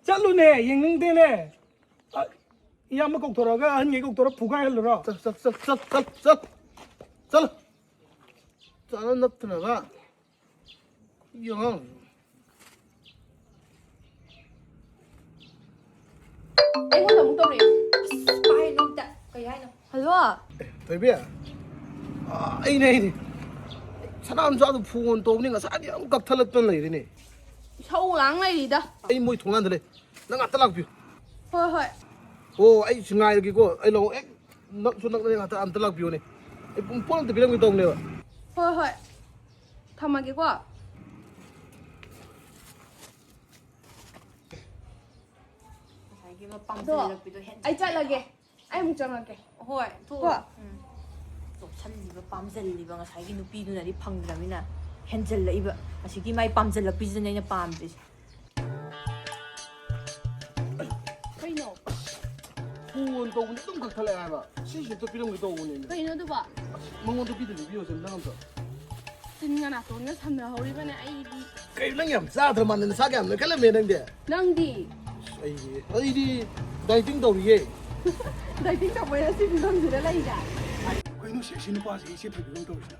ꯆꯠꯂꯨꯅꯦ, ꯌꯦꯡꯅꯤꯡꯗꯦꯅꯦ꯫ ꯑ, ꯏꯌꯥꯝꯕ ꯀꯧꯊꯣꯔꯛꯑꯒ ꯑꯍꯟꯉꯩ ꯀꯧꯊꯣꯔꯛ ꯐꯨꯒꯥꯏꯍꯜꯂꯨꯔꯣ? ꯆꯠ, ꯆꯠ, ꯆꯠ, ꯆꯠ, ꯆꯠ, ꯆꯠ꯫ ꯆꯠꯂꯣ꯫ ꯆꯥꯅ ꯅꯞꯇꯅꯕ꯫ ꯌꯦꯡꯉꯣ꯫ ꯑꯩꯉꯣꯟꯗ ꯑꯃꯨꯛ ꯇꯧꯔꯛꯑꯦ꯫ ꯑꯁ, ꯄꯥꯏꯅꯨ ꯑꯝꯇ꯫ ꯀꯩ ꯍꯥꯏꯅꯣ? ꯍꯜꯂꯣ꯫ ꯑꯦ, ꯊꯣꯏꯕꯤ꯫ ꯑ, ꯑꯩꯅꯦ, ꯑꯩꯅꯦ꯫ ꯁꯅꯥꯝꯆꯥꯗꯣ ꯐꯣꯟ ꯇꯧꯕꯅꯤ, ꯉꯁꯥꯏꯗꯤ ꯑꯗꯨꯝ ꯀꯛꯊꯠꯂꯛꯇꯅ ꯂꯩꯔꯦꯅꯦ꯫ ꯏꯁꯧ ꯂꯥꯡ ꯂꯩꯔꯤꯗ꯫ ꯑꯩ ꯃꯣꯏ ꯊꯣꯡꯒꯥꯟꯗ ꯂꯩ꯫ ꯅꯪ ꯉꯥꯛꯇ ꯂꯥꯛꯄꯤꯌꯨ꯫ ꯍꯣꯏ, ꯍꯣꯏ꯫ ꯑꯣ, ꯑꯩ ꯁꯤ ꯉꯥꯏꯔꯒꯦꯀꯣ꯫ ꯑꯩ ꯂꯥꯛꯑꯣ꯫ ꯍꯦꯛ ꯅꯛꯁꯨ ꯅꯛꯅꯔꯦ, ꯉꯥꯛꯇ ꯑꯝꯇ ꯂꯥꯛꯄꯤꯌꯨꯅꯦ꯫ ꯑꯩ ꯄꯨꯡ ꯄꯣꯠ ꯑꯝꯇ ꯄꯤꯔꯝꯒꯦ ꯇꯧꯕꯅꯦꯕ꯫ ꯍꯣꯏ, ꯍꯣꯏ꯫ ꯊꯝꯃꯒꯦꯀꯣ꯫ ꯉꯁꯥꯏꯒꯤ ꯑꯃ ꯑꯗꯣ, ꯄꯥꯝꯖꯜꯂꯛꯄꯤꯗꯣ ꯍꯦꯟꯖꯜꯂꯛꯄ꯫ ꯑꯩ ꯆꯠꯂꯒꯦ꯫ ꯑꯩ ꯑꯃꯨꯛ ꯆꯪꯉꯛꯀꯦ꯫ ꯍꯣꯏ, ꯊꯣꯛꯑꯣ꯫ ꯀꯣ? ꯎꯝ꯫ ꯆꯣꯞꯁꯜꯂꯤꯕ, ꯄꯥꯝꯖꯜꯂꯤꯕ ꯉꯁꯥꯏꯒꯤ ꯅꯨꯄꯤꯗꯨꯅꯗꯤ ꯐꯪꯗ꯭ꯔꯃꯤꯅ ꯍꯦꯟꯖꯜꯂꯛꯏꯕ꯫ ꯑꯁꯤꯒꯤ ꯃꯥꯏ ꯄꯥꯝꯖꯜꯂꯛꯄꯤꯁꯤꯗꯅꯦ ꯑꯩꯅ ꯄꯥꯝꯗ꯭ꯔꯤꯁꯦ꯫ ꯀꯩꯅꯣ? ꯐꯣꯟ ꯇꯧꯕꯅꯤ ꯑꯗꯨꯝ ꯀꯛꯊꯠꯂꯛꯑꯦ ꯍꯥꯏꯕ꯫ ꯁꯤꯁꯦ ꯑꯝꯇ ꯄꯤꯔꯝꯒꯦ ꯇꯧꯕꯅꯦ꯫ ꯀꯩꯅꯣ ꯑꯗꯨꯕꯣ? ꯃꯉꯣꯟꯗ ꯄꯤꯗꯕꯤ ꯄꯤꯌꯣꯁꯦ ꯅꯪ ꯑꯝꯇ꯫ ꯆꯤꯟꯒ ꯅꯥꯇꯣꯟꯒ ꯁꯝꯅꯍꯧꯔꯤꯕꯅꯦ ꯑꯩꯗꯤ꯫ ꯀꯩꯅꯣ ꯅꯪ ꯌꯥꯝ ꯆꯥꯗ꯭ꯔ ꯃꯥꯜꯂꯦ, ꯅꯁꯥꯒ ꯌꯥꯝ ꯅꯣꯏꯈꯠꯂꯝꯃꯦ ꯅꯪꯗꯤ꯫ ꯅꯪꯗꯤ? ꯑꯩꯗꯤ, ꯑꯩꯗꯤ dieting ꯇꯧꯔꯤꯌꯦ꯫ Dieting ꯇꯧꯕꯩꯔ ꯁꯤ ꯐꯤꯕꯝꯁꯤꯗ ꯂꯩꯁꯦ? ꯀꯩꯅꯣ ꯁꯤ, ꯁꯤ ꯅꯨꯄꯥꯁꯤ ꯏꯆꯦ ꯊꯣꯏꯕꯤꯒ ꯇꯧꯔꯤꯁꯤꯅ?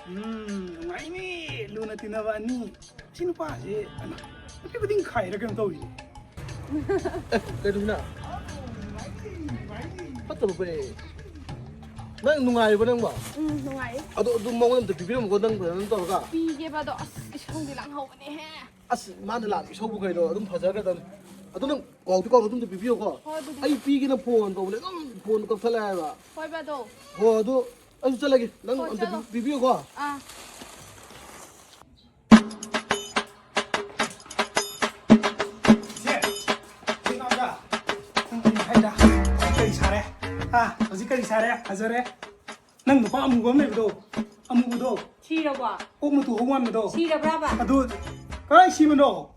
ꯎꯝ, ꯅꯨꯡꯉꯥꯏꯅꯤ꯫ ꯂꯨ ꯅ ꯇꯤꯟꯅꯕ ꯑꯅꯤ꯫ ꯁꯤ ꯅꯨꯄꯥꯁꯦ, ꯑꯅ, ꯅꯨꯄꯤ ꯈꯨꯗꯤꯡ ꯈꯥꯏꯔ ꯀꯩꯅꯣ ꯇꯧꯔꯤꯅꯦ꯫ ꯑꯦ, ꯀꯩꯅꯣꯅ? ꯐꯠꯇꯕ ꯄꯣꯠꯅꯦ꯫ ꯅꯪ ꯅꯨꯡꯉꯥꯏꯔꯤꯕ ꯅꯪꯕꯣ? ꯎꯝ, ꯅꯨꯡꯉꯥꯏꯔꯤ꯫ ꯑꯗꯣ ꯑꯗꯨꯝ ꯃꯉꯣꯟꯗ ꯑꯝꯇ ꯄꯤꯕꯤꯔꯝꯃꯨꯀꯣ, ꯅꯪ ꯐꯖꯅ ꯇꯧꯔꯒ꯫ ꯄꯤꯒꯦꯕ ꯑꯗꯣ, ꯑꯁ, ꯏꯁꯧꯗꯤ ꯂꯥꯡꯍꯧꯕꯅꯦꯍꯦ꯫ ꯑꯁ, ꯃꯥꯅ ꯂꯥꯛꯄ ꯏꯁꯧꯕꯨ ꯀꯩꯅꯣ, ꯑꯗꯨꯝ ꯐꯖꯈ꯭ꯔꯗꯕꯅꯤ꯫ ꯑꯗꯨ ꯅꯪ ꯀꯥꯎꯗꯤ ꯀꯥꯎꯗ ꯑꯗꯨꯝ ꯄꯤꯕꯤꯌꯨꯀꯣ꯫ ꯍꯣꯏ, ꯑꯗꯨꯗꯤ꯫ ꯑꯩ ꯄꯤꯒꯦꯅ ꯐꯣꯟ ꯇꯧꯕꯅꯦ, ꯑꯗꯨꯝ ꯐꯣꯟ ꯀꯛꯊꯠꯂꯦ ꯍꯥꯏꯕ꯫ ꯍꯣꯏ, ꯕꯥꯗꯣ꯫ ꯍꯣ, ꯑꯗꯨ ꯑꯩꯁꯨ ꯆꯠꯂꯒꯦ, ꯅꯪ ꯍꯣꯏ, ꯑꯝꯇ ꯆꯠꯂꯣ꯫ ꯄꯤ-, ꯄꯤꯕꯤꯌꯨꯀꯣ꯫ ꯑꯥ꯫ ꯏꯆꯦ, ꯏꯆꯦ ꯅꯥꯎꯆꯥ, ꯅꯪ ꯀꯔꯤ ꯍꯥꯏꯗ? ꯍꯧꯖꯤꯛ ꯀꯔꯤ ꯁꯥꯔꯦ? ꯍꯥ? ꯍꯧꯖꯤꯛ ꯀꯔꯤ ꯁꯥꯔꯦ? ꯐꯖꯔꯦ? ꯅꯪ ꯅꯨꯄꯥ ꯑꯃꯨꯕ ꯑꯃ ꯂꯩꯕꯗꯣ, ꯑꯃꯨꯕꯗꯣ, ꯁꯤꯔꯕꯣ? ꯑꯣꯛ ꯃꯇꯨ ꯍꯧ ꯃꯥꯟꯕꯗꯣ꯫ ꯁꯤꯔꯕ꯭ꯔꯥꯕ? ꯑꯗꯨ ꯀꯗꯥꯏ ꯁꯤꯕꯅꯣ?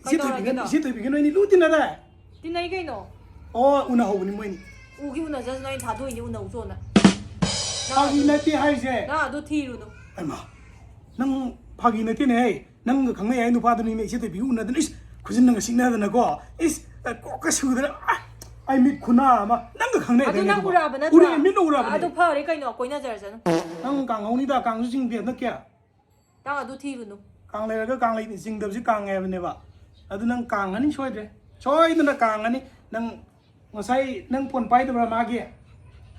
ꯏꯆꯦ ꯊꯣꯏꯕꯤꯒ, ꯀꯩꯗꯧꯔꯒꯦꯗꯣ? ꯏꯆꯦ ꯊꯣꯏꯕꯤꯒ ꯅꯣꯏꯅꯤ ꯂꯨ ꯇꯤꯟꯅꯗꯥꯏ? ꯇꯤꯟꯅꯩ ꯀꯩꯅꯣ꯫ ꯑꯣ, ꯎꯅꯍꯧꯕꯅꯤ ꯃꯣꯏꯅꯤ꯫ ꯎꯒꯤ ꯎꯅꯖꯁꯅꯨ, ꯑꯩꯅ ꯊꯥꯗꯣꯛꯏꯅꯦ ꯎꯅꯧ ꯆꯣꯅ꯫ ꯐꯥꯒꯤ ꯅꯠꯇꯦ ꯍꯥꯏꯁꯦ꯫ ꯅꯪ ꯑꯗꯨ ꯊꯤꯔꯨꯅꯨ꯫ ꯍꯩꯃꯥ, ꯅꯪ ꯐꯥꯒꯤ ꯅꯠꯇꯦꯅꯦ꯫ ꯅꯪꯒ ꯈꯪꯅꯩ ꯍꯥꯏ ꯅꯨꯄꯥꯗꯨꯅꯤꯅꯦ ꯏꯆꯦ ꯊꯣꯏꯕꯤꯒ ꯎꯅꯗꯅ, ꯏꯁ, ꯈꯨꯖꯤꯟꯅꯒ ꯁꯤꯛꯅꯗꯅꯀꯣ꯫ ꯏꯁ, ꯀꯣꯛꯀ ꯁꯨꯗꯅ, ꯑ, ꯑꯩ ꯃꯤꯠ ꯈꯨꯅꯥ ꯑꯃ꯫ ꯅꯪꯒ ꯈꯪꯅꯩ ꯑꯗꯨ ꯍꯥꯏꯅꯦ ꯅꯪ ꯑꯗꯨꯕꯣ? ꯎꯔꯛꯑꯕ ꯅꯠꯇ꯭ꯔꯣ? ꯎꯔꯛꯑꯦ, ꯃꯤꯠꯅ ꯎꯔꯛꯑꯕꯅꯦ꯫ ꯑꯗꯨ ꯐꯔꯦ ꯀꯩꯅꯣ, ꯀꯣꯏꯅꯖꯔꯁꯅꯨ꯫ ꯅꯪ ꯀꯥꯡꯍꯧꯅꯤꯗ, ꯀꯥꯡꯁꯨ ꯆꯤꯡꯗꯦ ꯍꯟꯗꯛꯀꯤ꯫ ꯅꯪ ꯑꯗꯨ ꯊꯤꯔꯨꯅꯨ꯫ ꯀꯥꯡ ꯂꯩꯔꯒ ꯀꯥꯡ ꯂꯩ ꯆꯤꯡꯗꯕꯁꯤ ꯀꯥꯡꯉꯦ ꯍꯥꯏꯕꯅꯦꯕ꯫ ꯑꯗꯨ ꯅꯪ ꯀꯥꯡꯉꯅꯤ ꯁꯣꯏꯗ꯭ꯔꯦ꯫ ꯁꯣꯏꯗꯅ ꯀꯥꯡꯉꯅꯤ꯫ ꯅꯪ ꯉꯁꯥꯏ ꯅꯪ ꯐꯣꯟ ꯄꯥꯏꯗꯕ꯭ꯔꯥ ꯃꯥꯒꯤ?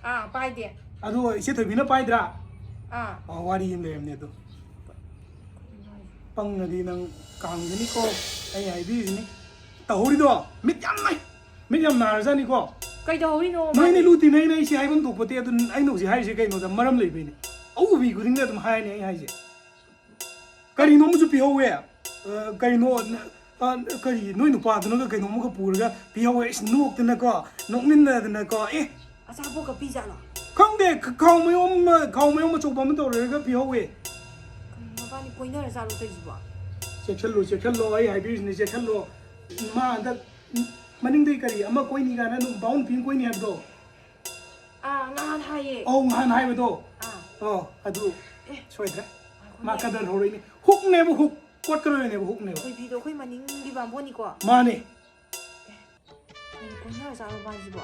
ꯑꯥ, ꯄꯥꯏꯗꯦ꯫ ꯑꯗꯨ ꯏꯆꯦ ꯊꯣꯏꯕꯤꯅ ꯄꯥꯏꯗ꯭ꯔꯥ? ꯑꯥ꯫ ꯑꯣ, ꯋꯥꯔꯤ ꯑꯃ ꯂꯩꯔꯝꯅꯦ ꯑꯗꯨ꯫ ꯄꯪꯉꯗꯤ ꯅꯪ ꯀꯥꯡꯒꯅꯤꯀꯣ꯫ ꯑꯩ ꯍꯥꯏꯕꯤꯔꯤꯁꯤꯅꯤ꯫ ꯇꯧꯍꯧꯔꯤꯗꯣ ꯃꯤꯠ ꯌꯥꯝ ꯅꯥꯏ꯫ ꯃꯤꯠ ꯌꯥꯝ ꯅꯥꯔꯖꯥꯠꯅꯤꯀꯣ꯫ ꯀꯩꯗꯧꯍꯧꯔꯤꯅꯣ ꯅꯣꯏꯅꯤ ꯃꯥꯗꯤ? ꯂꯨ ꯇꯤꯟꯅꯩꯅ ꯑꯩꯁꯦ ꯍꯥꯏꯐꯝ ꯊꯣꯛꯄꯣꯠꯇꯦ꯫ ꯑꯗꯨ ꯑꯩꯅ ꯍꯧꯖꯤꯛ ꯍꯥꯏꯔꯤꯁꯦ ꯀꯩꯅꯣꯗ ꯃꯔꯝ ꯂꯩꯕꯩꯅꯦ꯫ ꯑꯎꯕꯤ ꯈꯨꯗꯤꯡꯗ ꯑꯗꯨꯝ ꯍꯥꯏꯔꯅꯤ ꯑꯩ ꯍꯥꯏꯁꯦ꯫ ꯀꯔꯤꯅꯣ ꯑꯃꯁꯨ ꯄꯤꯍꯧꯋꯦ꯫ ꯑ, ꯀꯔꯤꯅꯣ, ꯑ, ꯀꯔꯤ, ꯅꯣꯏ ꯅꯨꯄꯥꯗꯨꯅꯒ ꯀꯩꯅꯣꯝꯃꯒ ꯄꯨꯔꯒ ꯄꯤꯍꯧꯋꯦ꯫ ꯏꯁ, ꯅꯣꯛꯇꯅꯀꯣ, ꯅꯣꯛꯃꯤꯟꯅꯗꯅꯀꯣ꯫ ꯑꯦ, ꯑꯆꯥꯄꯣꯠꯀ ꯄꯤꯖꯥꯠꯂꯣ? ꯈꯪꯗꯦ, ꯈ-, ꯈꯥꯎ ꯃꯌꯣꯝ ꯑꯃ, ꯈꯥꯎ ꯃꯌꯣꯝ ꯑꯆꯧꯕ ꯑꯃ ꯇꯧꯔꯒ ꯄꯤꯍꯧꯋꯦ꯫ ꯀꯩꯅꯣ, ꯃꯕꯥꯅꯤ ꯀꯣꯏꯅꯔ ꯖꯥꯠꯂꯣ ꯇꯧꯔꯤꯁꯤꯕꯣ? ꯆꯦꯛꯁꯜꯂꯨ, ꯆꯦꯛꯁꯜꯂꯣ, ꯑꯩ ꯍꯥꯏꯕꯤꯔꯤꯁꯤꯅꯦ, ꯆꯦꯛꯁꯜꯂꯣ꯫ ꯃꯥ ꯍꯟꯗꯛ ꯃꯅꯤꯡꯗꯩ ꯀꯔꯤ ꯑꯃ ꯀꯣꯏꯅꯤ ꯀꯥꯏꯅ ꯑꯗꯨꯝ ꯕꯥꯃꯣꯟ ꯅꯨꯄꯤ ꯑꯃ ꯀꯣꯏꯅꯤ ꯍꯥꯏꯕꯗꯣ꯫ ꯑꯥ, ꯉꯍꯥꯟ ꯍꯥꯏꯌꯦ꯫ ꯑꯧ, ꯉꯍꯥꯟ ꯍꯥꯏꯕꯗꯣ꯫ ꯑꯥ꯫ ꯑꯣ, ꯑꯗꯨ ꯑꯦ, ꯁꯣꯏꯗ꯭ꯔꯦ꯫ ꯉꯥꯏꯈꯣꯅꯦ꯫ ꯃꯥ ꯀꯗꯔ ꯍꯧꯔꯛꯏꯅꯦ꯫ ꯍꯨꯛꯅꯦꯕ, ꯍꯨꯛ꯫ ꯀꯣꯠꯀꯗꯣꯏꯅꯦꯕ, ꯍꯨꯛꯅꯦꯕ꯫ ꯊꯣꯏꯕꯤꯗꯣ ꯑꯩꯈꯣꯏ ꯃꯅꯤꯡꯒꯤ ꯕꯥꯃꯣꯟꯅꯤꯀꯣ? ꯃꯥꯅꯦ꯫ ꯑꯦ, ꯀꯩꯅꯣ ꯀꯣꯏꯅꯔ ꯆꯥꯠꯂꯣ ꯃꯥꯏꯁꯤꯕꯣ?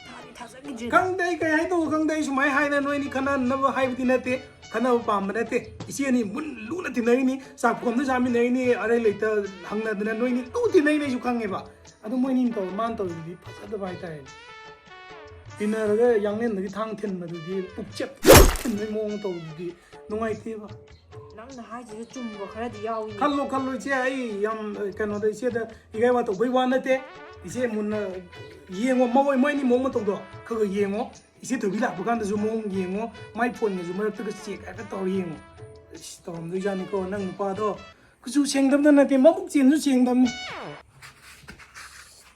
ꯊꯥꯗꯤ ꯊꯥꯖꯈꯤꯗ꯭ꯔꯦꯗ꯫ ꯈꯪꯗꯦ, ꯑꯩ ꯀꯩ ꯍꯥꯏꯗꯧꯕ ꯈꯪꯗꯦ꯫ ꯑꯩ ꯁꯨꯃꯥꯏꯅ ꯍꯥꯏꯗꯅ ꯅꯣꯏꯅꯤ ꯈꯟꯅꯅꯕ ꯍꯥꯏꯕꯗꯤ ꯅꯠꯇꯦ, ꯈꯟꯅꯕ ꯄꯥꯝꯕ ꯅꯠꯇꯦ꯫ ꯏꯆꯦ ꯑꯅꯤ ꯃꯨꯟ ꯂꯨꯅ ꯇꯤꯟꯅꯔꯤꯅꯤ, ꯆꯥꯛ ꯄꯨꯈꯝꯗ ꯆꯥꯃꯤꯟꯅꯔꯤꯅꯤ, ꯑꯔꯩ ꯂꯩꯇ ꯍꯪꯅꯗꯅ ꯅꯣꯏꯅꯤ ꯂꯨ ꯇꯤꯟꯅꯩꯅ ꯑꯩꯁꯨ ꯈꯪꯉꯦꯕ꯫ ꯑꯗꯣ ꯃꯣꯏꯅꯤꯅ ꯇꯧ-, ꯃꯥꯅ ꯇꯧꯔꯤꯗꯨꯗꯤ ꯐꯖꯗꯕ ꯍꯥꯏꯇꯥꯔꯦꯅꯦ꯫ ꯇꯤꯟꯅꯔꯒ ꯌꯥꯡꯂꯦꯟꯗꯒꯤ ꯊꯥꯡ ꯊꯤꯟꯕꯗꯨꯗꯤ, ꯄꯨꯛꯆꯦꯞ ꯊꯤꯟꯕꯒꯤ ꯃꯑꯣꯡ ꯇꯧꯕꯗꯨꯗꯤ ꯅꯨꯡꯉꯥꯏꯇꯦꯕ꯫ ꯅꯪꯅ ꯍꯥꯏꯁꯤꯁꯨ ꯆꯨꯝꯕ ꯈꯔꯗꯤ ꯌꯥꯎꯏꯅꯦ꯫ ꯈꯜꯂꯣ, ꯈꯜꯂꯣ, ꯏꯆꯦ, ꯑꯩ ꯌꯥꯝ, ꯀꯩꯅꯣꯗ, ꯏꯆꯦꯗ ꯏꯀꯥꯏ ꯋꯥ ꯇꯧꯕꯩ ꯋꯥ ꯅꯠꯇꯦ꯫ ꯏꯆꯦ ꯃꯨꯟꯅ ꯌꯦꯡꯉꯣ, ꯃꯑꯣꯡ, ꯃꯣꯏ ꯑꯅꯤ ꯃꯑꯣꯡ ꯃꯇꯧꯗꯣ ꯈꯔ ꯈꯔ ꯌꯦꯡꯉꯣ꯫ ꯏꯆꯦ ꯊꯣꯏꯕꯤ ꯂꯥꯛꯄ ꯀꯥꯟꯗꯁꯨ ꯃꯑꯣꯡ ꯌꯦꯡꯉꯣ, ꯃꯥꯏ ꯐꯣꯟꯒꯁꯨ ꯃꯔꯛꯇꯒ ꯆꯦꯛ ꯍꯥꯏꯐꯦꯠ ꯇꯧꯔ ꯌꯦꯡꯉꯣ꯫ ꯏꯁ, ꯇꯧꯔꯝꯗꯣꯏꯖꯥꯠꯅꯤꯀꯣ, ꯅꯪ ꯅꯨꯄꯥꯗꯣ ꯀꯨꯆꯨ ꯁꯦꯡꯗꯕꯗ ꯅꯠꯇꯦ, ꯃꯕꯨꯛ ꯆꯦꯜꯁꯨ ꯁꯦꯡꯗꯕꯅꯤ꯫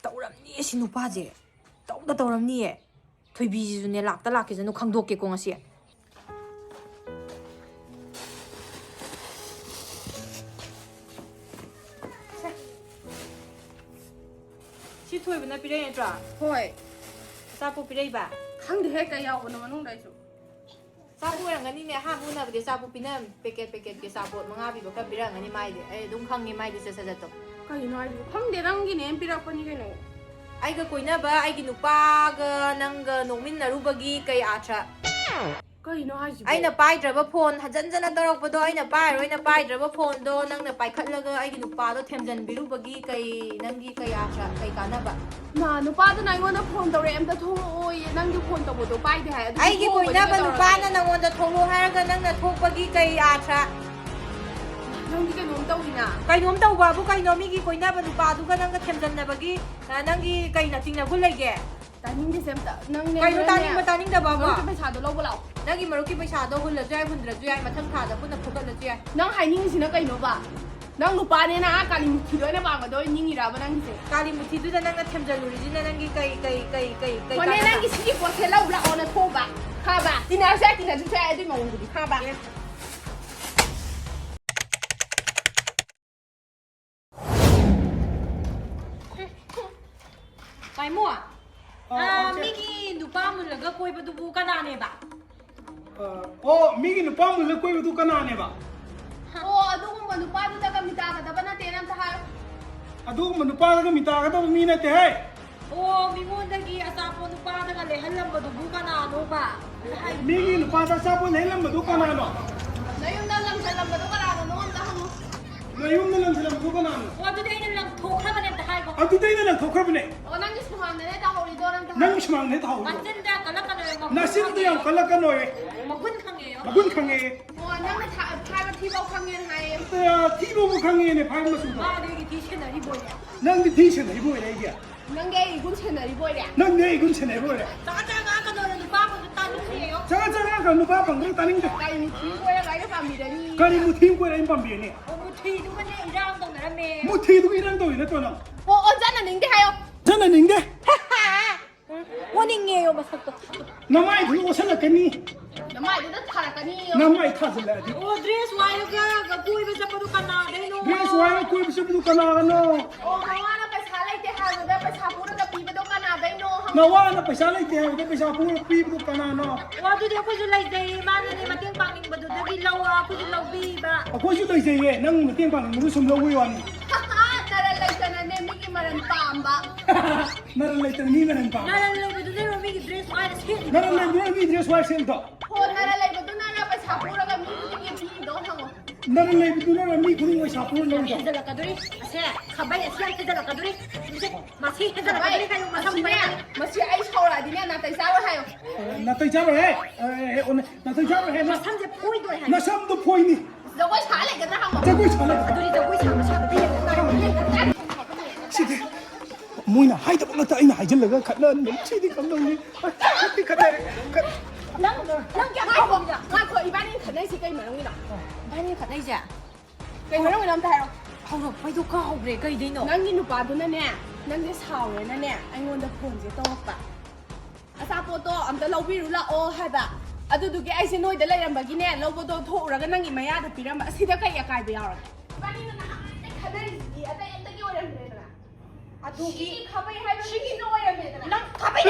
ꯇꯧꯔꯝꯅꯤ ꯑꯁꯤ ꯅꯨꯄꯥꯁꯦ, ꯇꯧꯗ ꯇꯧꯔꯝꯅꯤꯌꯦ꯫ ꯊꯣꯏꯕꯤꯁꯤꯁꯨꯅꯦ, ꯂꯥꯛꯇ ꯂꯥꯛꯈꯤꯁꯅꯨ, ꯈꯪꯗꯣꯛꯀꯦꯀꯣ ꯉꯁꯤ꯫ ꯁꯤ ꯊꯣꯏꯕꯅ ꯄꯤꯔꯛꯏ ꯅꯠꯇ꯭ꯔꯣ? ꯍꯣꯏ꯫ ꯑꯆꯥꯄꯣꯠ ꯄꯤꯔꯛꯏꯕ? ꯈꯪꯗꯦꯍꯦ, ꯀꯩ ꯌꯥꯎꯕꯅꯣ ꯃꯅꯨꯡꯗ ꯑꯩꯁꯨ꯫ ꯑꯆꯥꯄꯣꯠ ꯑꯣꯏꯔꯝꯒꯅꯤꯅꯦ, ꯑꯍꯥꯟꯕ ꯎꯅꯕꯗꯤ ꯑꯆꯥꯄꯣꯠ ꯄꯤꯅꯔꯝ-, ꯄꯦꯀꯦꯠ ꯄꯦꯀꯦꯠꯀꯤ ꯑꯆꯥꯄꯣꯠ ꯃꯉꯥ ꯄꯤꯕ ꯈꯔ ꯄꯤꯔꯛꯑꯝꯒꯅꯤ ꯃꯥꯏꯗꯤ꯫ ꯑꯩ ꯑꯗꯨꯝ ꯈꯪꯉꯦ ꯃꯥꯏꯗꯤ ꯁꯠ ꯁꯠ ꯁꯠꯇꯣ꯫ ꯀꯩꯅꯣ ꯍꯥꯏꯁꯤꯕꯣ? ꯈꯪꯗꯦ, ꯅꯪꯒꯤꯅꯦꯅ ꯄꯤꯔꯛꯄꯅꯤ ꯀꯩꯅꯣ꯫ ꯑꯩꯒ ꯀꯣꯏꯅꯕ ꯑꯩꯒꯤ ꯅꯨꯄꯥꯒ ꯅꯪꯒ ꯅꯣꯛꯃꯤꯟꯅꯔꯨꯕꯒꯤ ꯀꯩ ꯑꯥꯊ꯭ꯔ? ꯀꯩꯅꯣ ꯍꯥꯏꯁꯤꯕꯣ? ꯑꯩꯅ ꯄꯥꯏꯗ꯭ꯔꯕ ꯐꯣꯟ ꯍꯟꯖꯟ ꯍꯟꯖꯟꯅ ꯇꯧꯔꯛꯄꯗꯣ, ꯑꯩꯅ ꯄꯥꯏꯔꯣꯏꯅ ꯄꯥꯏꯗ꯭ꯔꯕ ꯐꯣꯟꯗꯣ ꯅꯪꯅ ꯄꯥꯏꯈꯠꯂꯒ ꯑꯩꯒꯤ ꯅꯨꯄꯥꯗꯣ ꯊꯦꯝꯖꯤꯟꯕꯤꯔꯨꯕꯒꯤ ꯀꯩ, ꯅꯪꯒꯤ ꯀꯩ ꯑꯥꯊ꯭ꯔ, ꯀꯩ ꯀꯥꯟꯅꯕ? ꯃꯥ, ꯅꯨꯄꯥꯗꯨꯅ ꯑꯩꯉꯣꯟꯗ ꯐꯣꯟ ꯇꯧꯔꯛꯑꯦ, "ꯑꯝꯇ ꯊꯣꯛꯂꯛꯑꯣꯌꯦ, ꯅꯪꯒꯤ ꯐꯣꯟ ꯇꯧꯕꯗꯣ ꯄꯥꯏꯗꯦ" ꯍꯥꯏ꯫ ꯑꯗꯨꯗꯤ ꯑꯩꯒꯤ ꯊꯣꯛꯑꯣꯏꯗꯅ ꯀꯣꯏꯅꯕ ꯇꯧꯔꯒ ꯅꯨꯄꯥꯅ ꯅꯪꯉꯣꯟꯗ ꯊꯣꯛꯂꯛꯑꯣ ꯍꯥꯏꯔꯒ ꯅꯪꯅ ꯊꯣꯛꯄꯒꯤ ꯀꯩ ꯑꯥꯊ꯭ꯔ? ꯅꯪꯗꯤ ꯀꯩꯅꯣꯝ ꯇꯧꯏꯅ꯫ ꯀꯩꯅꯣꯝ ꯇꯧꯕꯕꯨ ꯀꯩꯅꯣ? ꯃꯤꯒꯤ ꯀꯣꯏꯅꯕ ꯅꯨꯄꯥꯗꯨꯒ ꯅꯪꯒ ꯊꯦꯝꯖꯟꯅꯕꯒꯤ, ꯑ, ꯅꯪꯒꯤ ꯀꯩ ꯅꯆꯤꯡ ꯅꯒꯨꯟ ꯂꯩꯒꯦ? ꯇꯥꯅꯤꯡꯗꯦꯁꯦ ꯑꯝꯇ꯫ ꯅꯪꯅꯦ, ꯀꯩꯅꯣ ꯅꯪꯅꯦ꯫ ꯇꯥꯅꯤꯡꯕ ꯇꯥꯅꯤꯡꯗꯕꯕꯣ? ꯃꯔꯨꯞꯀꯤ ꯄꯩꯁꯥꯗꯣ ꯂꯧꯕ ꯂꯥꯛꯑꯣ꯫ ꯅꯪꯒꯤ ꯃꯔꯨꯞꯀꯤ ꯄꯩꯁꯥꯗꯣ ꯍꯨꯜꯂꯁꯨ ꯌꯥꯏ, ꯍꯨꯟꯗ꯭ꯔꯁꯨ ꯌꯥꯏ, ꯃꯊꯪ ꯊꯥꯗ ꯄꯨꯟꯅ ꯐꯨꯒꯠꯂꯁꯨ ꯌꯥꯏ꯫ ꯅꯪ ꯍꯥꯏꯅꯤꯡꯉꯤꯁꯤꯅ ꯀꯩꯅꯣꯕ? ꯅꯪ ꯅꯨꯄꯥꯅꯦꯅ ꯑꯥ ꯀꯥꯂꯤ ꯃꯨꯊꯤꯗꯣ ꯑꯣꯏꯅ ꯄꯥꯝꯒꯗꯣ ꯑꯣꯏꯅ ꯅꯤꯡꯉꯤꯔꯕ ꯅꯪꯒꯤꯁꯦ? ꯀꯥꯂꯤ ꯃꯨꯊꯤꯗꯨꯗ ꯅꯪꯅ ꯊꯦꯝꯖꯜꯂꯨꯔꯤꯁꯤꯅ ꯅꯪꯒꯤ ꯀꯩ, ꯀꯩ, ꯀꯩ, ꯀꯩ, ꯀꯩ ꯍꯣꯏꯅꯦ, ꯀꯥꯟꯅꯕ? ꯅꯪꯒꯤ ꯁꯤꯒꯤ ꯄꯣꯠꯁꯦ ꯂꯧꯕ ꯂꯥꯛꯑꯣꯅ ꯊꯣꯛꯎꯕ꯫ ꯈꯪꯉꯕ? ꯇꯤꯟꯅꯔꯁꯨ ꯌꯥꯏ, ꯇꯤꯟꯅꯗ꯭ꯔꯁꯨ ꯌꯥꯏ, ꯑꯗꯨꯏ ꯃꯑꯣꯡꯗꯨꯗꯤ꯫ ꯈꯪꯉꯕ? ꯑꯦ꯫ ꯄꯥꯏꯃꯣ, ꯑꯥ, ꯑꯥ, ꯑꯥ, ꯆꯦ꯫ ꯃꯤꯒꯤ ꯅꯨꯄꯥ ꯃꯨꯜꯂꯒ ꯀꯣꯏꯕꯗꯨꯕꯨ ꯀꯅꯥꯅꯦꯕ? ꯑꯥ, ꯑꯣ, ꯃꯤꯒꯤ ꯅꯨꯄꯥ ꯃꯨꯜꯂ ꯀꯣꯏꯕꯗꯨ ꯀꯅꯥꯅꯦꯕ? ꯑꯣ, ꯑꯗꯨꯒꯨꯝꯕ ꯅꯨꯄꯥꯗꯨꯗꯒ ꯃꯤ ꯇꯥꯒꯗꯕ ꯅꯠꯇꯦꯅ ꯑꯝꯇ ꯍꯥꯏꯌꯨ꯫ ꯑꯗꯨꯒꯨꯝꯕ ꯅꯨꯄꯥꯗꯒ ꯃꯤ ꯇꯥꯒꯗꯕ ꯃꯤ ꯅꯠꯇꯦꯍꯦ꯫ ꯑꯣ, ꯃꯤꯉꯣꯟꯗꯒꯤ ꯑꯆꯥꯄꯣꯠ ꯅꯨꯄꯥꯗꯒ ꯂꯩꯍꯜꯂꯝꯕꯗꯨꯕꯨ ꯀꯅꯥꯅꯣꯕ? ꯃꯤꯒꯤ ꯅꯨꯄꯥꯗ ꯑꯆꯥꯄꯣꯠ ꯂꯩꯍꯜꯂꯝꯕꯗꯨ ꯀꯅꯥꯅꯣ? ꯅꯌꯨꯝꯗ ꯂꯪꯁꯜꯂꯝꯕꯗꯣ ꯀꯅꯥꯅꯣ? ꯅꯉꯣꯟꯗ ꯍꯪꯉꯨ꯫ ꯅꯌꯨꯝꯗ ꯂꯪꯁꯜꯂꯝꯕꯗꯨ ꯀꯅꯥꯅꯣ? ꯑꯣ, ꯑꯗꯨꯗꯤ ꯑꯩꯅ ꯂꯪꯊꯣꯛꯈ꯭ꯔꯕꯅꯦ, ꯑꯝꯇ ꯍꯥꯏꯈꯣ꯫ ꯑꯗꯨꯗꯤ ꯑꯩꯅ ꯂꯪꯊꯣꯛꯈ꯭ꯔꯕꯅꯦ꯫ ꯑꯣ, ꯅꯪꯒꯤ ꯁꯨꯃꯥꯡꯗꯅꯦ ꯇꯥꯍꯧꯔꯤꯗꯣ, ꯅꯪ ꯅꯪꯒꯤ ꯁꯨꯃꯥꯡꯗꯅꯦ ꯇꯥꯍꯧꯔꯤꯗꯣ꯫ ꯅꯆꯤꯟꯗ ꯀꯜꯂꯛꯀꯅꯣꯌꯦ, ꯃꯒꯨꯟ ꯅꯆꯤꯟꯗ ꯌꯥꯝ ꯈꯪꯉꯦ꯫ ꯀꯜꯂꯛꯀꯅꯣꯌꯦ꯫ ꯃꯒꯨꯟ ꯈꯪꯉꯦꯌꯣ꯫ ꯃꯒꯨꯟ ꯈꯪꯉꯦꯌꯦ꯫ ꯑꯣ, ꯅꯪꯅ ꯊꯥ-, ꯊꯥꯏꯕ ꯊꯤꯕꯧ ꯈꯪꯉꯦꯅ ꯍꯥꯏꯌꯦ꯫ ꯑ, ꯊꯤꯕꯧ ꯈꯪꯉꯦꯅꯦ, ꯐꯥꯏꯕ ꯃꯆꯨꯗꯣ꯫ ꯃꯥꯗꯤ ꯑꯩꯒꯤ ꯊꯤ ꯁꯦꯟꯅꯔꯤꯕꯣꯏꯅꯦ꯫ ꯅꯪꯗꯤ ꯊꯤ ꯁꯦꯟꯅꯔꯤꯕꯣꯏꯔꯦ ꯑꯩꯒꯤ꯫ ꯅꯪꯗꯤ ꯑꯩ ꯏꯒꯨꯟ ꯁꯦꯟꯅꯔꯤꯕꯣꯏꯔꯦ꯫ ꯅꯪꯗꯤ ꯑꯩ ꯏꯒꯨꯟ ꯁꯦꯟꯅꯔꯤꯕꯣꯏꯔꯦ꯫ ꯆꯒꯠ ꯆꯒꯠ ꯉꯥꯡꯉꯛꯀꯅꯣ, ꯅꯨꯄꯥ ꯑꯃꯁꯨ ꯇꯥꯅꯤꯡꯗꯦꯌꯣ꯫ ꯆꯒꯠ ꯆꯒꯠ ꯉꯥꯡꯉꯛꯀꯅꯣ, ꯅꯨꯄꯥ ꯐꯪꯗ꯭ꯔꯦ ꯇꯥꯅꯤꯡꯗꯦ꯫ ꯀꯔꯤ ꯃꯨꯊꯤ ꯀꯣꯏꯔꯒ ꯑꯩꯅ ꯄꯥꯝꯕꯤꯔꯅꯤ? ꯀꯔꯤ ꯃꯨꯊꯤ ꯀꯣꯏꯔ ꯑꯩꯅ ꯄꯥꯝꯕꯤꯔꯅꯤ? ꯑꯣ, ꯃꯨꯊꯤꯗꯨꯒꯅꯦ ꯏꯔꯥꯡ ꯇꯧꯅꯔꯝꯃꯦ꯫ ꯃꯨꯊꯤꯗꯨꯒ ꯏꯔꯥꯡ ꯇꯧꯔꯤ ꯅꯠꯇ꯭ꯔꯣ ꯅꯪ? ꯑꯣ, ꯑꯣꯟꯖꯟꯅꯅꯤꯡꯗꯦ ꯍꯥꯏꯌꯣ꯫ ꯑꯣꯟꯖꯟꯅꯅꯤꯡꯗꯦ? ꯑꯣꯟꯅꯤꯡꯉꯦꯌꯣ ꯃꯁꯛꯇꯣ꯫ ꯅꯃꯥꯏꯗꯨ ꯑꯣꯟꯁꯜꯂꯛꯀꯅꯤ꯫ ꯅꯃꯥꯏꯗꯨꯗ ꯊꯥꯔꯛꯀꯅꯤꯌꯣ꯫ ꯅꯃꯥꯏ ꯊꯥꯖꯤꯜꯂꯛꯑꯗꯤ꯫ ꯑꯣ, ꯗ꯭ꯔꯦꯁ ꯋꯥꯏꯔꯒ ꯀꯣꯏꯕ ꯆꯠꯄꯗꯣ ꯀꯅꯥꯗꯩꯅꯣ? ꯗ꯭ꯔꯦꯁ ꯋꯥꯏꯔꯒ ꯀꯣꯏꯕ ꯆꯠꯄꯗꯣ ꯀꯅꯥꯅꯣ? ꯑꯣ, ꯃꯋꯥꯅ ꯄꯩꯁꯥ ꯂꯩꯇꯦ ꯍꯥꯏꯕꯗ ꯄꯩꯁꯥ ꯄꯨꯔꯒ ꯄꯤꯕꯗꯣ ꯀꯅꯥꯗꯩꯅꯣ ꯍꯪꯉꯣ꯫ ꯅꯋꯥꯅ ꯄꯩꯁꯥ ꯂꯩꯇꯦ ꯍꯥꯏꯕꯗ ꯄꯩꯁꯥ ꯄꯨꯔꯒ ꯄꯤꯕꯗꯣ ꯀꯅꯥꯅꯣ? ꯑꯣ, ꯑꯗꯨꯗꯤ ꯑꯩꯈꯣꯏꯁꯨ ꯂꯩꯖꯩꯌꯦ, ꯃꯥꯅꯅꯦ ꯃꯇꯦꯡ ꯄꯥꯡꯅꯤꯡꯕꯗꯨꯗꯒꯤ ꯂꯧꯑꯣ, ꯑꯩꯈꯣꯏꯁꯨ ꯂꯧꯕꯤꯕ꯫ ꯑꯩꯈꯣꯏꯁꯨ ꯂꯩꯖꯩꯌꯦ, ꯅꯪ ꯃꯇꯦꯡ ꯄꯥꯡꯅꯤꯡꯕꯗꯨ ꯁꯨꯝ ꯂꯧꯕꯩ ꯋꯥꯅꯤ꯫ ꯅꯔꯟ ꯂꯩꯇꯅꯅꯦ ꯃꯤꯒꯤ ꯃꯔꯟ ꯄꯥꯝꯕ꯫ ꯅꯔꯟ ꯂꯩꯇꯅ ꯃꯤ ꯃꯔꯟ ꯄꯥꯝꯕ꯫ ꯅꯔꯟ ꯂꯩꯕꯗꯨꯅ ꯃꯤꯒꯤ ꯗ꯭ꯔꯦꯁ ꯋꯥꯏꯔ ꯁꯦꯠꯂꯤꯗꯣ꯫ ꯅꯔꯟ ꯂꯩꯕꯗꯨꯅ ꯃꯤ ꯗ꯭ꯔꯦꯁ ꯋꯥꯏꯔ ꯁꯦꯠꯂꯤꯗꯣ꯫ ꯍꯣ, ꯅꯔꯟ ꯂꯩꯕꯗꯨꯅ ꯄꯩꯁꯥ ꯄꯨꯔꯒ ꯃꯤ ꯈꯨꯗꯤꯡꯒꯤ ꯄꯤꯔꯤꯗꯣ ꯍꯪꯉꯣ꯫ ꯅꯔꯟ ꯂꯩꯕꯗꯨꯅ ꯃꯤ ꯈꯨꯗꯤꯡ ꯄꯩꯁꯥ ꯄꯨꯔ ꯂꯧꯔꯤꯗꯣ꯫ ꯍꯦꯟꯖꯜꯂꯛꯀꯗꯧꯔꯤ꯫ ꯑꯁꯦ, ꯈꯥꯕꯩ ꯑꯁꯤ ꯌꯥꯝ ꯍꯦꯟꯖꯜꯂꯛꯀꯗꯧꯔꯤ꯫ ꯃꯁꯤ, ꯃꯁꯤ ꯍꯦꯟꯖꯜꯂꯛꯀꯗꯧꯔꯤ ꯀꯩꯅꯣ, ꯃꯁꯝ ꯃꯁꯤꯅꯦ, ꯄꯥꯏꯔꯛꯀꯅꯤ꯫ ꯃꯁꯤ ꯑꯩ ꯁꯥꯎꯔꯛꯑꯗꯤꯅꯦ, ꯅꯥꯇꯩ ꯆꯥꯔꯣꯏ ꯍꯥꯏꯌꯣ꯫ ꯅꯥꯇꯩ ꯆꯥꯔꯣꯏꯍꯦ꯫ ꯑꯦ, ꯑꯦ, ꯑꯣ, ꯅꯥꯇꯩ ꯆꯥꯔꯣꯏꯍꯦ꯫ ꯅꯁꯝꯁꯦ ꯐꯣꯏꯗꯣꯔꯦ ꯍꯥꯏꯌꯣ꯫ ꯅꯁꯝꯗꯣ ꯐꯣꯏꯅꯤ꯫ ꯖꯒꯣꯏ ꯁꯥ ꯂꯩꯒꯗ꯭ꯔꯥ ꯍꯪꯉꯣ꯫ ꯖꯒꯣꯏ ꯁꯥ ꯂꯩꯒꯗ꯭ꯔꯥ? ꯑꯗꯨꯗꯤ ꯖꯒꯣꯏ ꯁꯥꯕ ꯁꯥꯕ ꯌꯦꯡꯉꯣ꯫ ꯁꯤꯗꯤ ꯃꯣꯏꯅ ꯍꯥꯏꯗꯕ ꯉꯥꯛꯇ ꯑꯩꯅ ꯍꯥꯏꯖꯤꯜꯂꯒ ꯈꯠꯅꯍꯟꯕꯅꯤ꯫ ꯁꯤꯗꯤ ꯀꯝꯗꯧꯅꯤ? ꯈꯠꯇꯤ ꯈꯠꯅꯔꯦ꯫ ꯈꯠ-, ꯅꯪ, ꯅꯪ ꯀꯌꯥꯝ ꯉꯥꯏꯈꯣ, ꯉꯥꯎꯕꯅꯣ? ꯉꯥꯏꯈꯣ, ꯏꯕꯥꯅꯤ ꯈꯠꯅꯩꯁꯦ ꯀꯩ ꯃꯔꯝꯒꯤꯅꯣ? ꯏꯕꯥꯅꯤ ꯈꯠꯅꯩꯁꯦ? ꯀꯩ ꯃꯔꯝꯒꯤꯅꯣ ꯑꯝꯇ ꯍꯥꯏꯔꯣ꯫ ꯍꯧꯔꯛꯄꯩꯗꯣ ꯀꯥꯎꯈ꯭ꯔꯦ, ꯀꯩꯗꯩꯅꯣ? ꯅꯪꯒꯤ ꯅꯨꯄꯥꯗꯨꯅꯅꯦ, ꯅꯪꯁꯦ ꯁꯥꯎꯔꯦꯅꯅꯦ, ꯑꯩꯉꯣꯟꯗ ꯐꯣꯟꯁꯦ ꯇꯧꯔꯛꯄ꯫ "ꯑꯆꯥꯄꯣꯠꯇꯣ ꯑꯝꯇ ꯂꯧꯕꯤꯔꯨ ꯂꯥꯛꯑꯣ" ꯍꯥꯏꯕ꯫ ꯑꯗꯨꯗꯨꯒꯤ ꯑꯩꯁꯦ ꯅꯣꯏꯗ ꯂꯩꯔꯝꯕꯒꯤꯅꯦ, ꯂꯧꯕꯗꯣ ꯊꯣꯛꯎꯔꯒ ꯅꯪꯒꯤ ꯃꯌꯥꯗ ꯄꯤꯔꯝꯕ꯫ ꯑꯁꯤꯗ ꯀꯩ ꯑꯀꯥꯏꯕ ꯌꯥꯎꯔꯒꯦ? ꯏꯕꯥꯅꯤꯅ ꯅꯍꯥꯟꯗꯩ ꯈꯟꯅꯔꯤꯁꯤꯗꯤ ꯑꯇꯩ ꯑꯝꯇꯒꯤ ꯑꯣꯏꯔꯝꯗ꯭ꯔꯦꯗꯅ꯫ ꯑꯗꯨꯒꯤ ꯁꯤꯒꯤ ꯈꯥꯕꯩ ꯍꯥꯏꯕ ꯁꯤꯒꯤꯅ ꯑꯣꯏꯔꯝꯃꯦꯗꯅ꯫ ꯅꯪ ꯈꯥꯕꯩ